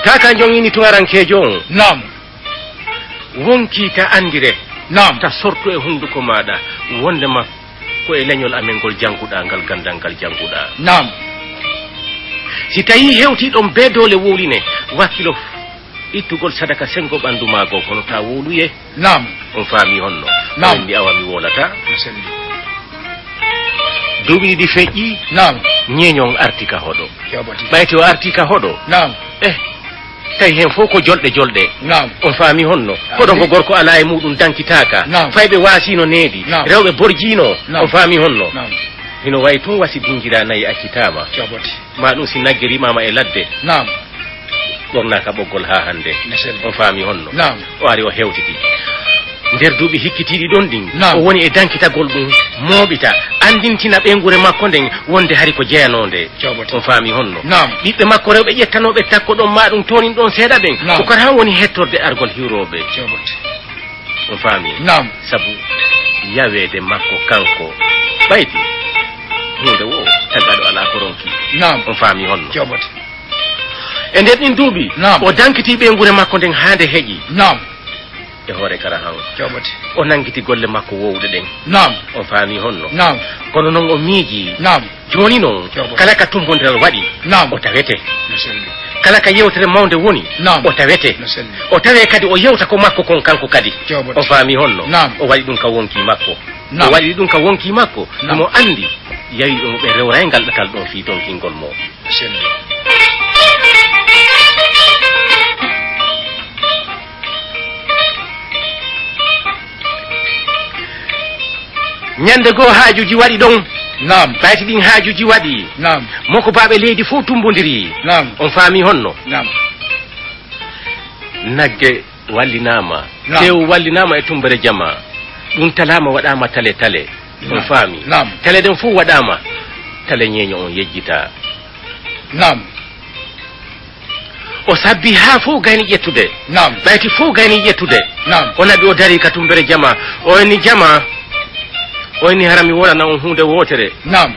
Taa ka jongini tuwarankeejo on. Naam. Wonkii ta anndire. Naam. Ta sortu e hunnduko maaɗa wondema ko e leñol amen ngol jannguɗaa ngal, ganndal ngal jannguɗaa. Naam. Si tawii hewtii ɗon bee doole wowline, wakkilo ittugol sadaka senngo ɓanndu maa goo, kono taa wowluye. Naam. On faamii honno? Naam. On inni awa mi wowlataa. No selli. Duuɓi ɗiɗi feƴƴi. Naam. Ñeeño on arti ka hoɗo. Jaabati. Ɓayti o arti ka hoɗo. Naam. Eh, tawi heen fof ko jolɗe jolɗe. Naam. On faamii honno? Naam. Hoɗo ngo gorko alaa e muɗum dankitaaka. Naam. Fayɓe waasiino needi. Naam. Rewɓe borjiino. Naam. On faamii honno? Naam. Hino wayi tun wasi dingiraa nayi accitaama. Jaabati. Maa ɗum si nagge rimaama e ladde. Naam. Ɓornaaka ɓoggol haa hannde. No selli. On faamii honno? Naam. O ari o hewtiti. Nder duuɓi hikkitiiɗi ɗon ɗin, naam, o woni e dankitagol ɗum, mooɓita, anndintina ɓeynguure makko nden wonde hari ko jeyanoonde. Jaabati. On faamii honno? Naam. Ɓiɓɓe makko rewɓe ƴettanooɓe takko ɗon maa ɗum toonin ɗon seeɗa ɓen, naam, ko kadi han woni hettorde argol hiwrooɓe. Jaabati. On faamii? Naam. Sabu yaweede makko kanko ɓayti huunde wo tagaaɗo alaa ko ronki. Naam. On faamii honno? Jaabati. E nder ɗin duuɓi, naam, o dankitii ɓeynguure makko nden haa nde heƴi. Naam. E hoore kara han. Jaabati. O nangiti golle makko woowuɗe ɗen. Naam. On faamii honno? Naam. Kono non o miijii. Naam. Jooni non, jaabati, kala ka tumbondiral waɗi, naam, o tawete. No selli. Kala ka yewtere mawnde woni, naam, o tawete. No selli. O tawee kadi o yewta ko makko kon kanko kadi. Jaabati. O faamii honno? Naam. O waɗi ɗum ka wonkii makko. Naam. O waɗi ɗum ka wonkii makko. Naam. Himo anndi yawi ɗum ɓe rewray ngal ɗatal ɗon fii donkingol mo. Selli. Ñande goo haajuuji waɗi ɗon. Naam. Ɓayti ɗin haajuuji waɗi. Naam. Mokobaaɓe leydi fof tumbondiri. Naam. On faami honno? Naam. Nagge wallinaama. Naam. Teewu wallinaama e tumbere jama. Ɗum talaama waɗaama tale tale. On Naam. Faami? Naam. Tale ɗen fof waɗaama. Tale ñeeño on yejjitaa. Naam. O sabbi haa fof gayni ƴettude. Naam. Ɓayti fof gayni ƴettude. Naam. O naɓi o dari ka tumbere jama. O inni jama. O inni hara mi wolana on huunde wootere. Naam.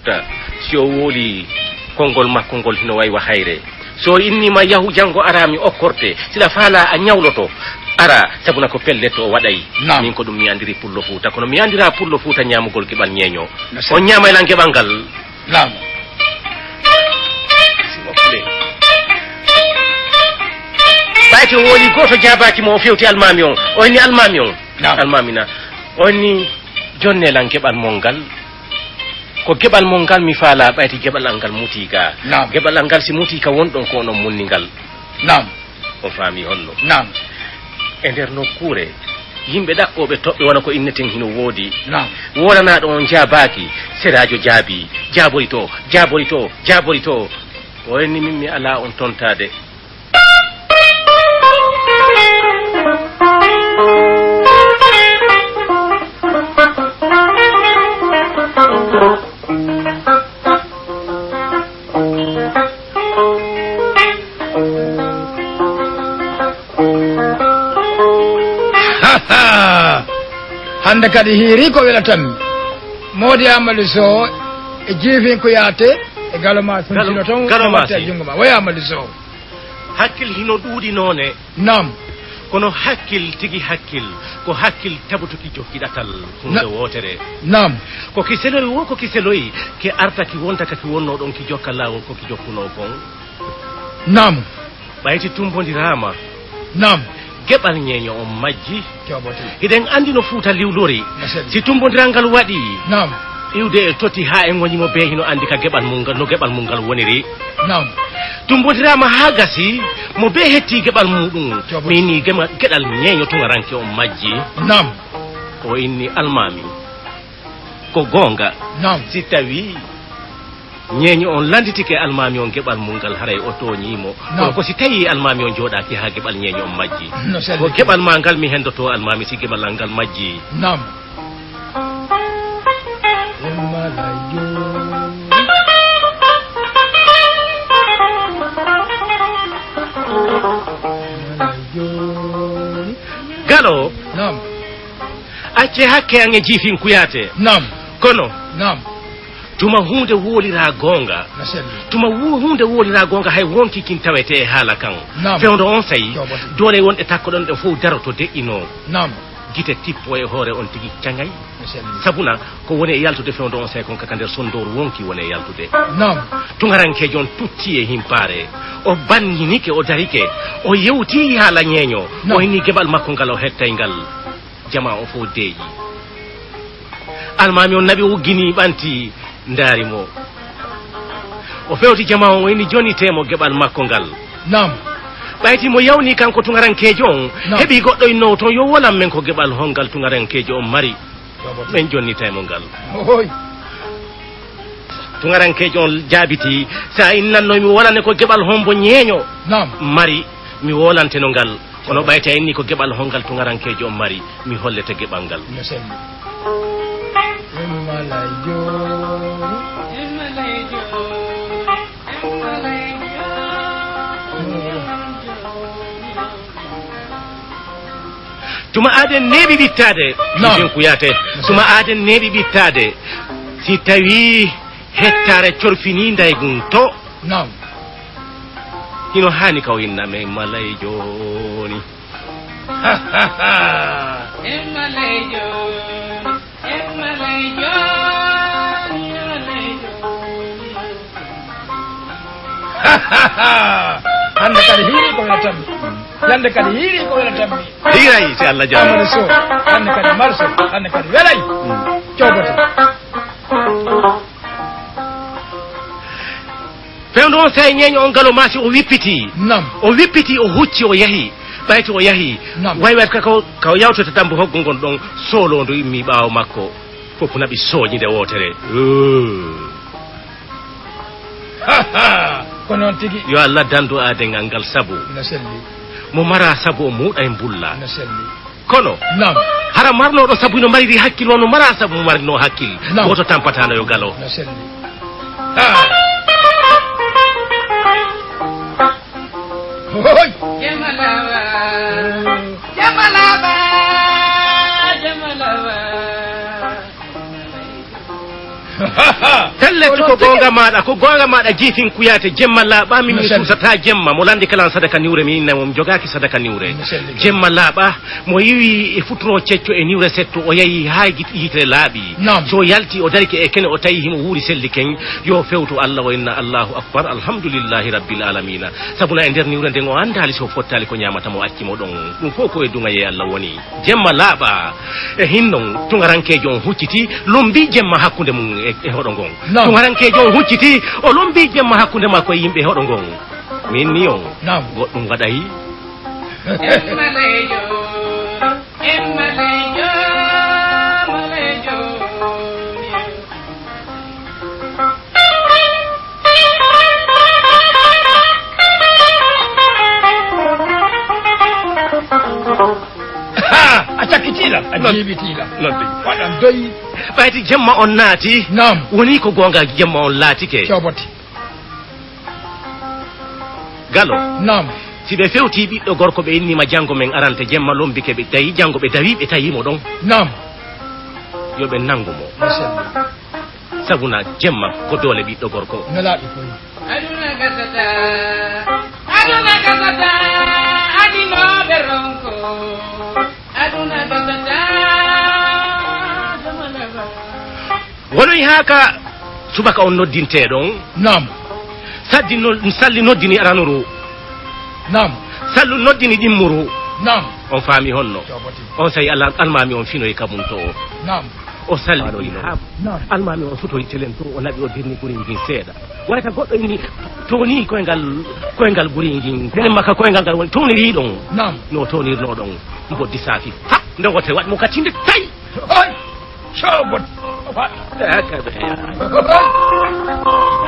Ta, si o wooli konngol makko ngol hino wayi wa hayre. So o inniima yahu janngo araa mi okkorte, siɗa faalaa a ñawloto, araa, sabuna ko pellet o waɗay. Naam. Min ko ɗum mi anndiri Pullo Fuuta, kono mi anndiraa Pullo Fuuta ñaamugol geɓal ñeeño. No sell. On ñaamay lan geɓal ngal. Naam. S'il vous plaît. Ɓayti o wooli gooto jaabaaki mo, o fewti almaami on. O inni almaami on. Naam. Almaami na. O inni jonne lan geɓal mon ngal. Ko geɓal mon ngal mi faalaa ɓayti geɓal an ngal mutii gaa. Naam. Geɓal an ngal si mutii ka won ɗon ko onon munni ngal. Naam. On faami honno? Naam. E nder nokkuure, yimɓe ɗaɓɓooɓe toɓɓe wano ko inneten hino woodi. Naam. Woolanaaɗo on jaabaaki, seraajo jaabii, jaabori to, jaabori to, jaabori to. O inni min mi alaa on tontaade. Hannde kadi hiiri ko welatanmi. Moodi Amadou Sow e jiifin ko yaate e galo ma suntino toon. Galo ma watte si. Junngo ma. Woy Amadou Sow. Hakkil hino ɗuuɗi noone. Naam. Kono hakkil tigi hakkil, ko hakkil tabutuki jokki ɗatal huunde Na-, wootere. Naam. Ko ki seloyi wo, ko ki seloyi, ki arta ki wonta ka ki wonnoo ɗon, ki jokka laawol ko ki jokkunoo kon. Naam. Ɓayti tumbondiraama. Naam. Geɓal ñeeño on majji. Joobote. Hiɗen anndi no Fuuta liwlori. Masel. Si tumbondiral ngal waɗi. Naam. Iwde e toti haa e ŋoñi mo bee hino anndi ka geɓal mum ngal, no geɓal mum ngal woniri. Naam. Tumbondiraama haa gasi, mo bee hetti geɓal muuɗum. Joobote. Mi inni gema-, geɗal ñeeño tuŋaranke on majji. Naam. O inni almaami. Ko goonga. Naam. Si tawii ñeeño on lannditike almaami on geɓal mum ngal, haray o tooñii mo. Naam. Kono ko si tawii almaami on jooɗaaki haa geɓal ñeeño on majji. No selli. Ko geɓal maa ngal mi henndotoo almaami si geɓal an ngal majji. Naam. Galo. Naam. Acce hakke an e jiifin kuyaate. Naam. Kono. Naam. Tuma huunde wooliraa goonga. No selli. Tuma wu-, huunde wooliraa goonga hay wonki kin tawete e haala kan. Naam. Fewndo on sayi, joobote. Doole wonɗe takko ɗon ɗe fof daroto deƴƴinoo. Naam. Gite tippo e hoore on tigi caŋay. No selli. Sabuna ko woni e yaltude fewndo on sayi kon kaka nder sonndooru wonki woni e yaltude. Naam. Tuŋarankeejo on tutti e himpaare. O banninike, o darike. O yewti haala ñeeño. Naam. O inni geɓal makko ngal o hettay ngal. Jamaa on fof deeƴi. Almaami on naɓi o uggini ɓanti ndaari mo. O fewti jamaa on, o inni jonitee mo geɓal makko ngal. Naam. Ɓayti mo yawni kanko tuŋarankeejo on, naam, heɓi goɗɗo innoowo toon, yo wolan men ko geɓal hongal tuŋarankeejo on mari. Joobote. Men jonnitay mo ngal. Ohoy. Tuŋarankeejo on jaabiti, sa innanno mi wolane ko geɓal hombo ñeeño, naam, mari, mi wolanteno ngal. Kono ɓayta inni ko geɓal hongal tuŋarankeejo on mari, mi hollete geɓal ngal. No selli. Imma lay jooni. Tuma aaden neeɓi ɓittaade. Naam. Ɗum kuyaate. Tuma aaden neeɓi ɓittaade. Si tawii hettaare corfinii ndaygun to. Naam. Hino haani ka o inna men malay jooni. Malay jooni. Hannde kadi hiiri ko wela tammi. Hannde kadi hiiri ko wela tammi. Hiiray, si Allah jaɓi. Amadou Sow, hannde kadi marso, hannde kadi welay. Mm. Cogoto. Fewndo On sey ñeeño on Galo maasi o wippitii. Naam. O wippitii, o hucci, o yahi. Ɓayti o yahi. Naam. Way way ka, ka, ka o yawtata dambu hoggo ngon ɗon, soolondu immii ɓaawo makko. Fof naɓi sooñi nde wootere. Ko noon tigi. Yo Allah dandu aadengal ngal sabu. No selli. Mo mara sabu o muuɗa e mbulla. No selli. Kono. Naam. Hara marnooɗo sabu ino mariri hakkil, wano mara sabu mo marinoo hakkil. Naam. Gooto tampataano yo Galo. No selli. Ha. Hoy. Jamalawa. Jamalawa. Jamalawa. Pellet ko goonga maaɗa, ko goonga maaɗa, jiitin kuyaate. Jemma laaɓa, min mi suusata jemma. Mo lanndi kala sadaka niwre, mi inna mo, mi jogaaki sadaka niwre. Jemma laaɓa, mo yiwi e futuro cecco e niwre setto, o yahi haa git-, yitere laaɓi. Naam. So yalti, o darike e kene, o tawi himo wuuri selli ken, yo fewtu Allah, o inna Allahu Akbar, Alhamdulillahi Rabbil Alamina. Sabu na e nder niwre nden, o anndaali so fottaali ko ñaamata mo acci mo ɗon. Ɗum fof ko e duŋayee Allah woni. Jemma laaɓa. E hinnon, tuŋarankeejo on hucciti, lombi jemma hakkunde mum e, e hoɗo ngon. Naam. Tuŋarankeejo on hucciti, o lombi jemma hakkunde makko e yimɓe hoɗo ngon. Min ni on, naam, goɗɗum waɗay. Emmaleejo, emmaleejo, maleejo. Ha! A cakkitiila, a non, jiiɓitiila. Non tigi. Waɗan doyi. Ɓayti jemma on naati. Naam. Woni ko goonga, jemma on laatike. Cobote. Galo. Naam. Si ɓe fewti ɓiɗɗo gorko, ɓe innima janngo men arante, jemma lombike, ɓe tawi janngo, ɓe dawi, ɓe tawi mo ɗon. Naam. Yo ɓe nanngu mo. Machallah. Sabu na jemma ko doole ɓiɗɗo gorko. Nelaaɗo koy. Aduna gasata, aduna gasata, adinooɓe ronko. Aduna gasata, jamalaba. Wonoy haa ka subaka on noddintee ɗon. Naam. Saddi no-, Salli noddini aranuru. Naam. Sallu noddini ɗimmuru. Naam. On faami honno? Coopati. On sey Alla-, almaami on finoy ka mum to o. Naam. O salli o yiino. Naam. Almaami on sutoyi telen to, o naɓi, o dirni guri ngin seeɗa. Wayata goɗɗo inni towni koyngal, koyngal guri ngin. Telen makka koyngal ngal woni towniri ɗon. Naam. No townirno ɗon. Mboddi saafi. Ha! Nde wote waɗ mo ka tinde tay. Oy! Coopati. Haka ɓe.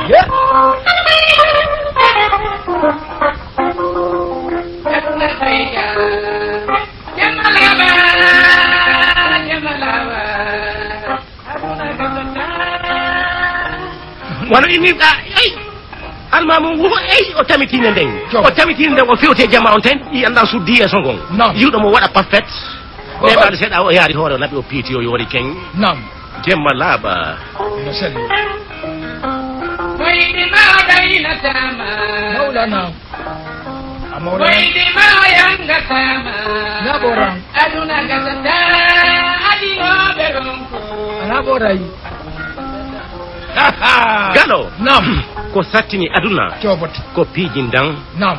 Ya. Wano inni, a, ey! Almaami wo, ey, o tamitine nden. Jom. O tamitine nden, o fewte jama on ten, ɗi annda suddi yeeso ngon. Naam. Yiwɗo mo waɗa parfait. Oho. Ɓe mbaɗa seeɗa, o yaari hoore, o naɓi, o piiti, o yoori ken. Naam. Jemma laaɓa. No selli. Koyɗi ma o ɗaynataama. Mawlana. A mawɗo. Koyɗi ma o yangataama. Na ɓoran. Aduna gasata, adinooɓe ronko. Ana ɓoray. Galo. Naam. Ko sattini aduna. Coopati. Ko piiji ndan. Naam.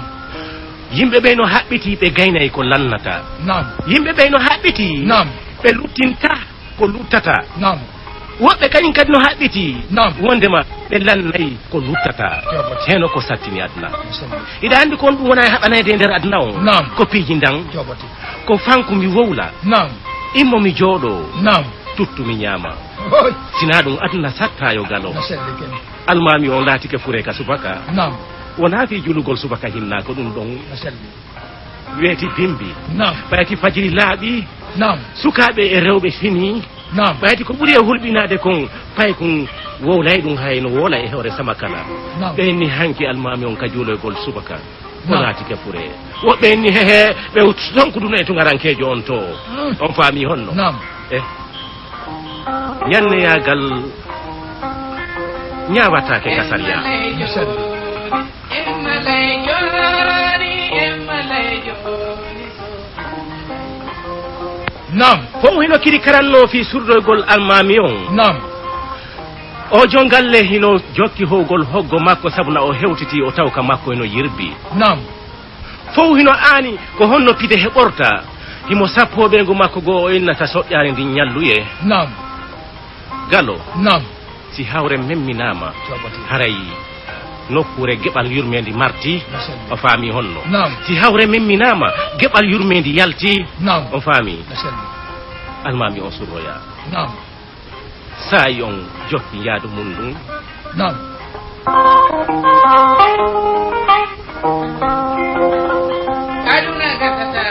Yimɓe ɓe no haɓɓiti, ɓe gaynay ko lannata. Naam. Yimɓe ɓe no haɓɓiti. Naam. Ɓe luttinta. Ko luttata. Naam. Woɓɓe kañum kadi no haɓɓiti. Naam. Wondema ɓe lannay ko luttata. Jooɓote. Heno ko sattini aduna. Musamman. Iɗa anndi kon ɗum wona e haɓanayde e nder aduna o. Naam. Ko piiji ndan. Jooɓote. Ko fanku mi wowla. Naam. Immo mi jooɗo. Naam. Tuttu mi ñaama. Hoy. Sina ɗum aduna satta yo galo. No selli ken. Almaami on laatike fure ka subaka. Naam. Wona fii julugol subaka hinna ko ɗum ɗon. No selli. Weeti bimbi. Naam. Ɓayti fajiri laaɓi. Naam. Sukaaɓe e rewɓe fini. Naam. Ɓayti ko ɓuri e hulɓinaade kon, pay kon wowlay ɗum hay no wowla e hoore sama kala. Naam. Ɓe ni hanki almaami on ka juuloygol subaka. Ko naam. Naati ke fure. Woɓɓe ni hehe, ɓe sonkuduno e tungarankeejo on to. Mm. On faami honno? Naam. Eh. Ñanneyaagal ñaawataake ka sariya. Misal. Naam. Fow hino kiri karanno fii surdoygol almaami on. Naam. O jongalle hino jokki howgol hoggo makko, sabu na o hewtiti o taw ka makko hino yirbi. Naam. Fow hino aani ko honno pide heɓorta. Himo sappoo ɓeyngu makko goo, o innata soƴƴaari ndin ñalluye. Naam. Galo. Naam. Si hawre memminaama, coɓati. Haray Nokkuure geɓal yurmeendi marti. Masha Allah. O faami honno? Naam. Si hawre memminaama, geɓal yurmeendi yalti. Naam. O faami? Masha Allah. Almaami on surroyaa. Naam. Saa'i on jokki yaadu mun ndun. Naam. Aduna gasata,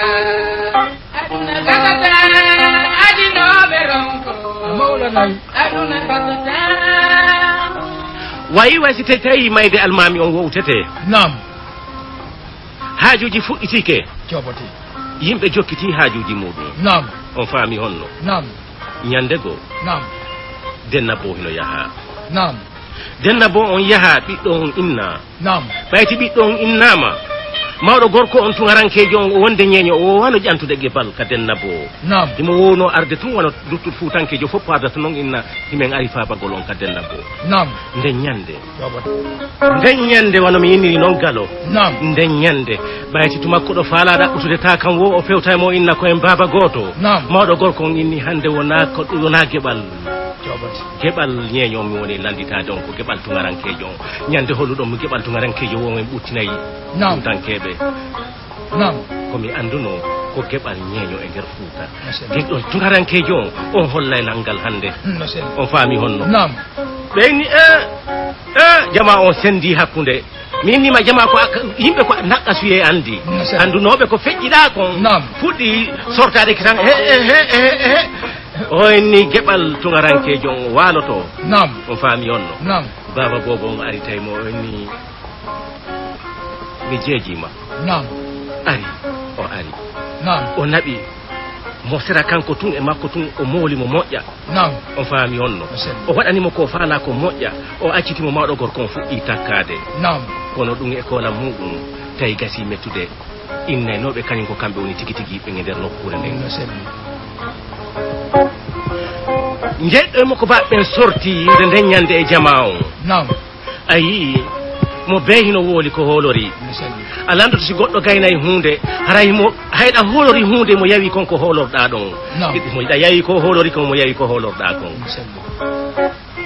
aduna gasata, adinooɓe ronko. A mawɗa nayi. Aduna gasata. Wayi, wayi si tawi, tawi mayde almaami on wowtete. Naam. Haajuuji fuɗɗitike. Jooɓote. Yimɓe jokkiti haajuuji muɗum. Naam. On faami honno? Naam. Ñande goo. Naam. Dennabo hino yaha. Naam. Dennabo on yaha, ɓiɗɗo on inna. Naam. Ɓayti ɓiɗɗo on innaama. Mawɗo gorko on tuŋarankeejo on, o wonde ñeeño, o wano ƴantude geɓal ka Dennabo. Naam. Himo wowno arde tun wano luttuɗo fuutankeejo fof ardata non inna, himen ari faabagol on ka Dennabo. Naam. Nden ñande. Jooɓote. Nden ñande wano mi inniri non Galo. Naam. Nden ñande, ɓayti tuma ko ɗo faalaa ɗaɓɓutude taa kan wo o fewta e mo inna ko en baaba gooto. Naam. Mawɗo gorko on inni hande wonaa ko, wonaa geɓal. Jooɓote. Geɓal ñeeño mi woni lannditaade on ko geɓal tuŋarankeejo on. Ñande holluɗon mi geɓal tuŋarankeejo wo en ɓuttinayi. Naam. Fuutankeeɓe. Naam. Ko mi anndunoo ko geɓal ñeeño e nder Fuuta. Masha Allah. Geɗal tuŋarankeejo on, on hollay lan ngal hannde. Hmm, masha Allah. On faami honno? Naam. Ɓe inni, e, e, jamaa on senndi hakkunde. Mi inni ma jamaa ko ak-, yimɓe ko naqqasuyee anndi. Masha Allah. Anndunooɓe ko feƴƴiɗaa kon. Naam. Fuɗɗi sortaade kitan, he, he, he, he, he. O inni geɓal tuŋarankeejo on waalotoo. Naam. On faami honno? Naam. Baaba boobo on ari tawi mo, o inni, mi jeejii ma. Naam. Ari, o ari. Naam. O naɓi mo sera kanko tun e makko tun, o mooli mo moƴƴa. Naam. O faami honno? O selli. O waɗani mo ko faalaa ko moƴƴa. O acciti mo mawɗo gorko on fuɗɗi takkaade. Naam. Kono ɗum e koola muɗum tawi gasii mettude. Innaynooɓe kañum ko kamɓe woni tigi tigi yiɓɓe nge nder nokkuure nden. No selli. Njeɗɗo e mo ko baɓɓen sorti yiide nden ñande e jamaa on. Naam. A yii, mo bee hino wooli ko hoolori. Misali. A landoto si goɗɗo gaynay huunde, haray mo, hayɗa hoolori huunde mo yawi kon ko hoolorɗaa ɗon. Naam. Mo yiɗa yawi ko hoolori kon, mo yawi ko hoolorɗaa kon. Misali.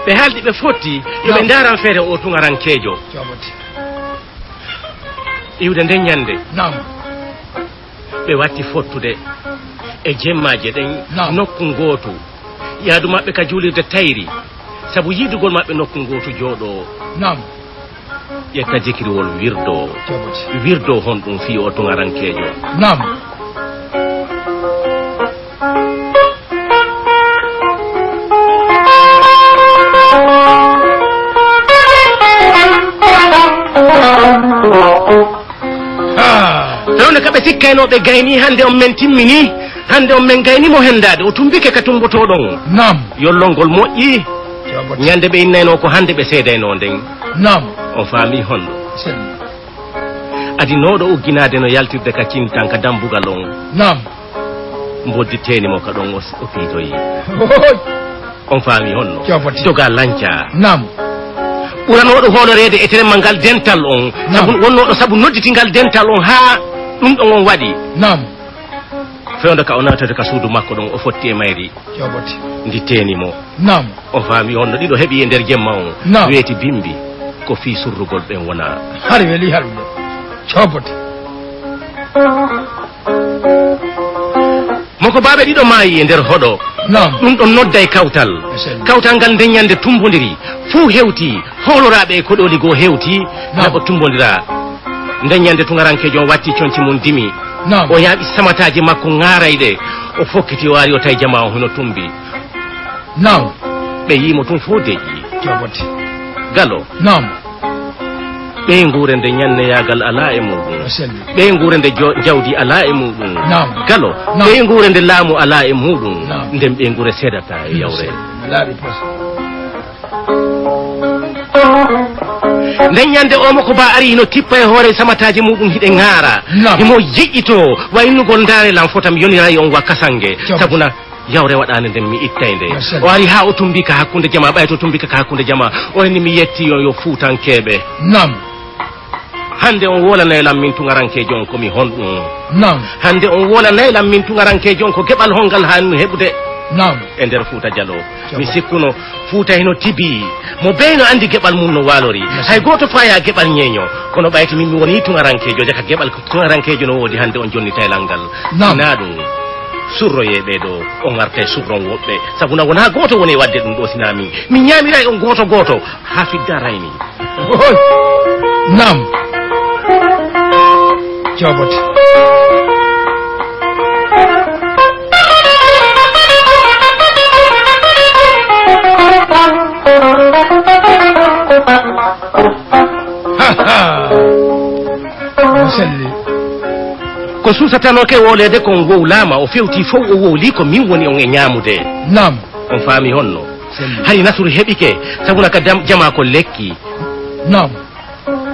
Ɓe haaldi ɓe fotti, yo ɓe Naam. Ndaaran feere o tuŋarankeejo. Jooɓote. Iwde nden ñande. Naam. Ɓe watti fottude e jemmaaje ɗen Naam. Nokku ngootu. Yaadu maɓɓe ka juulirde tayri, sabu yiidugol maɓɓe nokku ngootu jooɗoo. Naam. Ƴetta jikiriwol wirdoo. Jooɓote. Wirdoo honɗum fii o tuŋarankeejo. Naam. Haa. Fewndo ka ɓe sikkaynoo ɓe gaynii, hannde on men timminii, hannde on men gaynii mo henndaade, o tumbike ka tumbotooɗon. Naam. Yollol ngol moƴƴii. Jooɓote. Ñande ɓe innaynoo ko hannde ɓe seedaynoo nden. Naam. On faamii honɗum? Selli. Adinooɗo ugginaade no yaltirde ka cintan ka dambugal on. Naam. Mboddi teeni mo ka ɗon o s-, o piitoyi. Ohoy. On faami honno? Jooɓote. Joga lanca. Naam. Ɓuranooɗo hooloreede e teremma ngal dental on. Naam. Sabu wonnooɗo sabu nodditingal dental on haa ɗum ɗon on waɗi. Naam. Fewndo ka o naatata ka suudu makko ɗon o fotti e mayri. Jooɓote. Ndi teeni mo. Naam. O faami honno ɗiɗo heɓi e nder jemma on. Naam. Weeti bimbi. Ko fii surrugol ɓen wona. Hari weli hari weli. Jooɓote. Mo ko baaɓe ɗiɗo maayi e nder hoɗo. Naam. Ɗum ɗon nodday kawtal. Masha Allah. Kawtal ngal nden ñande tumbondiri. Fuu hewti. Hooloraaɓe e koɗooli goo hewti. Naam. Naɓo tumbondira. Nden ñande tuŋarankeejo on watti conci mum dimi. Naam. O yaaɓi samataaji makko ŋaarayɗe. O fokkiti o ari o tawi jamaa on hino tumbi. Naam. Ɓe yi'i mo tun fof deƴƴi. Jooɓote. Galo. Naam. Ɓeynguure nde ñanneyaagal alaa e muuɗum. O selli. Ɓeynguure nde jo-, jawdi alaa e muuɗum. Naam. Galo. Naam. Ɓeynguure nde laamu alaa e muuɗum. Naam. Nden ɓeynguure seedataa e yawre. O selli. Laaɓi pos. Nden ñande Omo ko ba ari hino tippa e hoore samataaji muuɗum hiɗe ŋaara. Naam. Himo jiƴƴitoo waynugol ndaare lan fota mi yonira e on wakka sange. Jooɓote. Sabuna Yawre waɗaande nden mi ittay nde. Masha Allah. O ari haa o tumbi ka hakkunde jamaa, ɓay to tumbi ka, ka hakkunde jamaa. O inni mi yetti on yo fuutankeeɓe. Naam. Hannde on woolanay lan min tuŋarankeejo on ko mi honɗum. Naam. Hannde on woolanay lan min tuŋarankeejo on ko geɓal hongal haani mi heɓude. Naam. E nder Fuuta Jaloo. Mi sikkuno Fuuta hino tibii. Mo bee no anndi geɓal mum no waalori. Hay gooto faaya geɓal ñeeño. Kono ɓayti min mi wonii tuŋarankeejo, jaka geɓal tuŋarankeejo no woodi hannde on jonni taylal ngal. Naam. Sinaa ɗum, surroyee ɓee ɗoo, on artay surron woɓɓe. Sabu na wonaa gooto woni e waɗde ɗum ɗoo sinaa min. Min ñaamiray on gooto gooto. Haa fidda rayni. Ohoy. Naam. Joobote. Ha, ha. No selli. Ko suusatanooke wooleede kon wowlaama, o fewti fow o wowli ko min woni on e ñaamude. Naam. On faami honno? Selli. Hari nasru heɓike, sabu na ka dam-, jamaa ko lekki. Naam.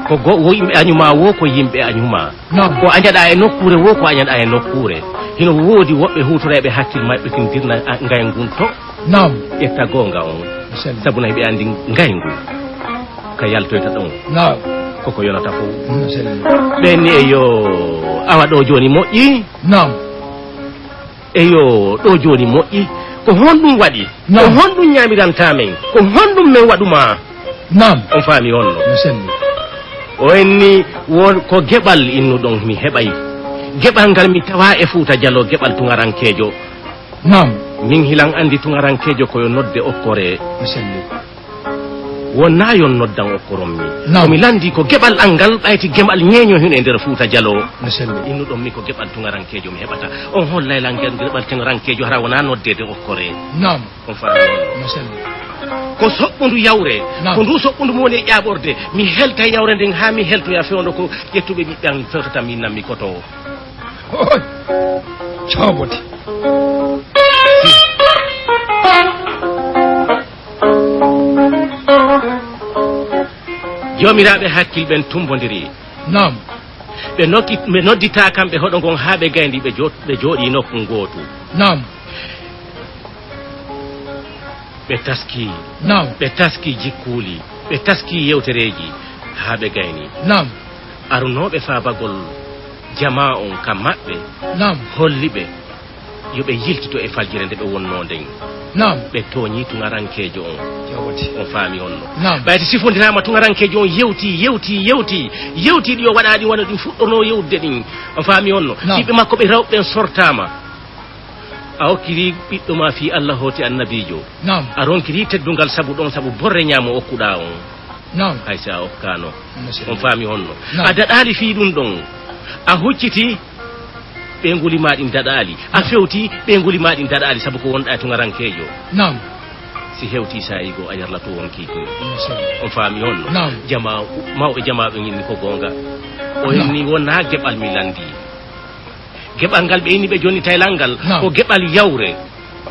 Ko go-, wo yimɓe añuma wo ko yimɓe añuma. Naam. Ko añaɗaa e nokkuure wo ko añaɗaa e nokkuure. Hino woodi woɓɓe huutorayɓe hakkil maɓɓe kin dirna a-, ngayngu ngun to. Naam. Ƴetta goonga on. Selli. Sabu na hiɓe anndi ngayngu ka yaltoyta ɗon. Naam. Koko yonata fow. Selli. Ɓen ni e yo awa ɗoo jooni moƴƴi. Naam. Eyo, ɗoo jooni moƴƴi. Ko honɗum waɗi? Naam. Ko honɗum ñaamirantaa men? Ko honɗum men waɗu maa? Naam. On faami honno? No selli. O inni, wo ko geɓal innuɗon mi heɓay. Geɓal ngal mi tawaa e Fuuta Jaloo, geɓal tuŋarankeejo. Naam. Min hilan anndi tuŋarankeejo ko yo nodde okkoree. No selli. Wonnaa yon noddan okkoron mi. Naam. Ko mi lanndii ko geɓal an ngal, ɓayti geɓal ñeeño hino e nder Fuuta Jaloo. No selli. Innuɗon mi ko geɓal tuŋarankeejo mi heɓata. On hollay lan ngel geɓal tuŋarankeejo hara wonaa noddeede okkoree. Naam. On faami? No selli. Ko soɓɓundu yawre. Naam. Ko ndu soɓɓundu mo woni e ƴaaɓorde. Mi helta yawre nden haa mi heltoya fewndo ko ƴettuɓe ɓiɓɓe an fewtata min nan mi koto. Oy. Coobote. Joomiraaɓe hakkil ɓen tumbondiri. Naam. Ɓe nokki, ɓe nodditaa kamɓe hoɗo ngon haa ɓe gayndi, ɓe jo-, ɓe jooɗii nokku ngootu. Naam. Ɓe taski. Naam. Ɓe taski jikkuuli, ɓe taski yewtereeji haa ɓe gayni. Naam. Arunooɓe faabagol jamaa on ka maɓɓe. Naam. Holli ɓe yo ɓe yiltito e faljere nde ɓe wonnoo nden. Naam. Ɓe tooñii tuŋarankeejo on. Jawati. On faami honno? Naam. Ɓayde sifondiraama tuŋarankeejo on yewti, yewti, yewti, yewti ɗi o waɗaa ɗin wano ɗin fuɗɗonoo yewtude ɗin. On faami honno? Naam. Ɓiɓɓe makko ɓe rewɓe ɓen sortaama. A okkiri ɓiɗɗo ma fii Allah hooti annabiijo. Naam. A ronkiri teddungal sabu ɗon, sabu borre ñaamo okkuɗaa on. Naam. Hay si a okkaano. Masha Allah. On faami honno? Naam. A daɗaali fii ɗun ɗon. A hucciti ɓe nguli maa ɗin daɗaali. A fewti ɓe nguli maa ɗin daɗaali sabu ko wonɗaa e tuŋarankeejo. Naam. Si hewti saa'i goo a yarlato wonkii goo. Masha Allah. On faami honno? Naam. Jamaa, mawɓe jamaa ɓe inni ko goonga. O inni wonaa geɓal mi lanndii. Geɓal ngal ɓe inni ɓe jonni taylal ngal, naam, ko geɓal yawre.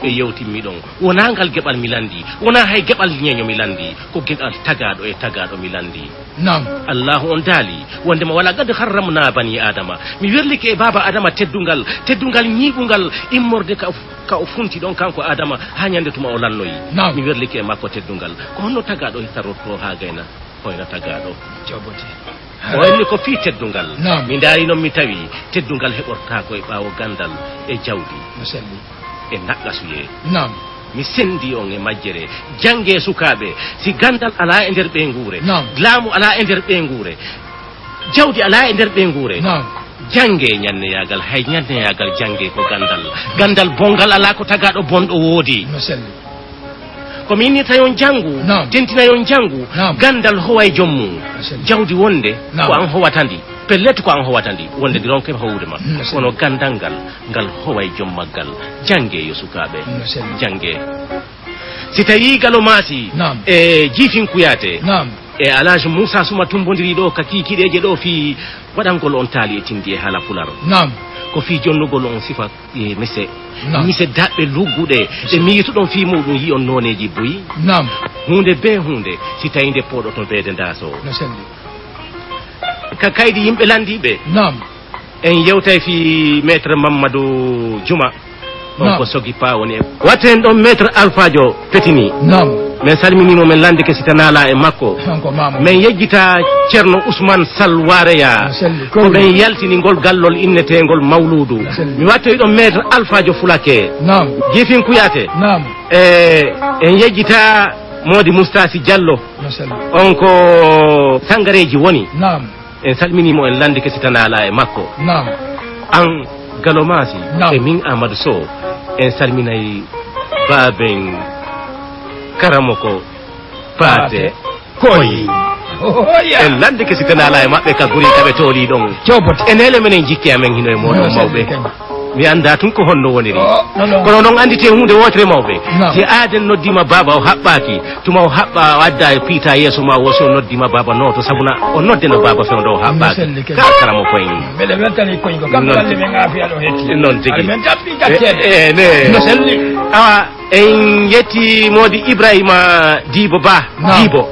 Ɓe yewtimmi ɗon. Wonaa ngal geɓal mi lanndii, wonaa hay geɓal ñeeño mi lanndii, ko geɓal tagaaɗo e tagaaɗo mi lanndii. Naam. Allaahu on daali, wonndema, "Wa laqad karramnaa banii Aadama." Mi werlike e baaba Aadama teddungal, teddungal ñiiɓungal immorde ka, ka o funti ɗon kanko Aadama haa ñande tuma o lannoyi. Naam. Mi werlike e makko teddungal. Ko honno tagaaɗo hittortoo haa gayna? Hoyna tagaaɗo. Joobote. O inni ko fii teddungal. Naam. Mi ndaari non mi tawi teddungal heɓortaako e ɓaawo ganndal e jawdi. No selli. E naqqasuyee. Naam. Mi senndi on e majjere. Janngee sukaaɓe. Si ganndal alaa e nder ɓeynguure. Naam. Laamu alaa e nder ɓeynguure. Jawdi alaa e nder ɓeynguure. Naam. Janngee ñanneyaagal. Hay ñanneyaagal janngee ko ganndal. Ganndal bonngal alaa ko tagaaɗo bonɗo woodi. No selli. Ko mi innirta yon janngu, naam, tentina yon janngu, naam, ganndal howay joom mum. Masha Allah. Jawdi wonde, naam, ko an howata ndi. Pellet ko an howata ndi. Wonde ndi ronke howude ma. Masha Allah. Kono ganndal ngal, ngal howay joom maggal. Janngee yo sukaaɓe. Masha Allah. Janngee. Si tawii Galo Maasi, naam, e Jiifin Kuyaate, naam, e Alhaji Muusa Suma tumbondiri ɗo ka kiikiiɗeeje ɗo fii waɗangol on taali e tindi e haala pular. Naam. Ko fii jonnugol on sifa e mise. Naam. Mise daɓɓe lugguɗe, ɗe miituɗon fii muuɗum yi'on nooneeji buy. Naam. Huunde bee huunde, si tawii nde pooɗoto beede ndaasoo. No selli. Ka kaydi yimɓe lanndiiɓe. Naam. En yewtay fii Maître Mamadou Juma. On, naam, ko Sogipa woni e. Watten ɗon Maître Alpha Dio Petini. Naam. Min salminiima, min lanndike si tanaa alaa e makko. Min yejjita Ceerno Usmaan Sal Waareya. Ko ɓen yaltini ngol gallol inneteengol Mawluudu. Mi wattoyi ɗon Maître Alfaajo Fulake. Jiifin Kuyaate. E, en yejjita Moodi Mustaasi Jallo. On ko Sangareeji woni. En salminii mo, en lanndike si tanaa alaa e makko. An Galo Maasi e min Aamadu Sow, en salminay baaben Karamoko Paate Koy. En lanndike si tanaa alaa e maɓɓe ka guri ka ɓe toolii ɗon. E neele menen jikke amen hino e mooɗon mawɓe. Mi anndaa tun ko honno woniri. Kono onon annditee huunde wootere mawɓe. Si aaden noddiima baaba o haɓɓaaki, tuma o haɓɓa o adda e piita yeeso ma wo si o noddiima baaba nooto, sabuna o nodde no baaba fewndo o haɓɓaaki. Ka Karamoko en. Mbeɗe weltani koyɗo kam. Noon tigi. Awa, en yetti Moodi Ibrahima Diibo Ba. Diibo.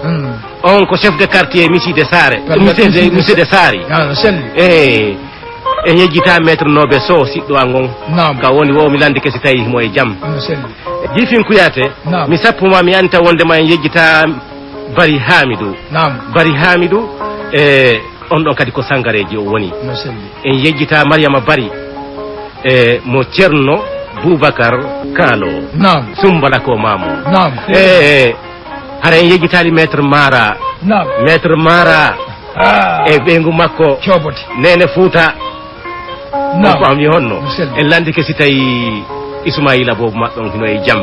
On ko chef de quartier Misi de Saare. Misi de Saari. E, e yejjita Maître Noobe Sow, siɗɗo an on. Ka woni wo mi lanndike si tawi mo e jam. Jiifin Kuyaate, mi sappo ma mi anta wonde ma en yejjita Bari Haamidu. Bari Haamidu, e, on ɗon kadi ko Sangareeji o woni. En yejjita Mariama Bari, e, mo Ceerno Bubakar Kaalo. Sumbala ko maamu. E, hara en yejjitaali Maître Mara. Maître Mara. E ɓeyngu makko. Neene Fuuta. On ko am honno? En lanndike si tawi Ismaila boobu maɓɓe on hino e jam.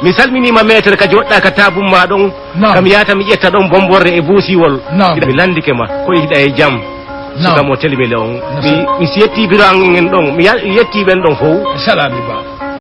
Mi salminiima Maître ka joɗɗa ka taabum ma ɗon. Kam yaata mi ƴetta ɗon bomborre e buusiwol. Mi lanndike ma ko hiɗa e jam. Suka mo telmile on. Mi, mi si yetti biro an en ɗon. Mi ya-, yetti ɓen ɗon fow. Salami ba.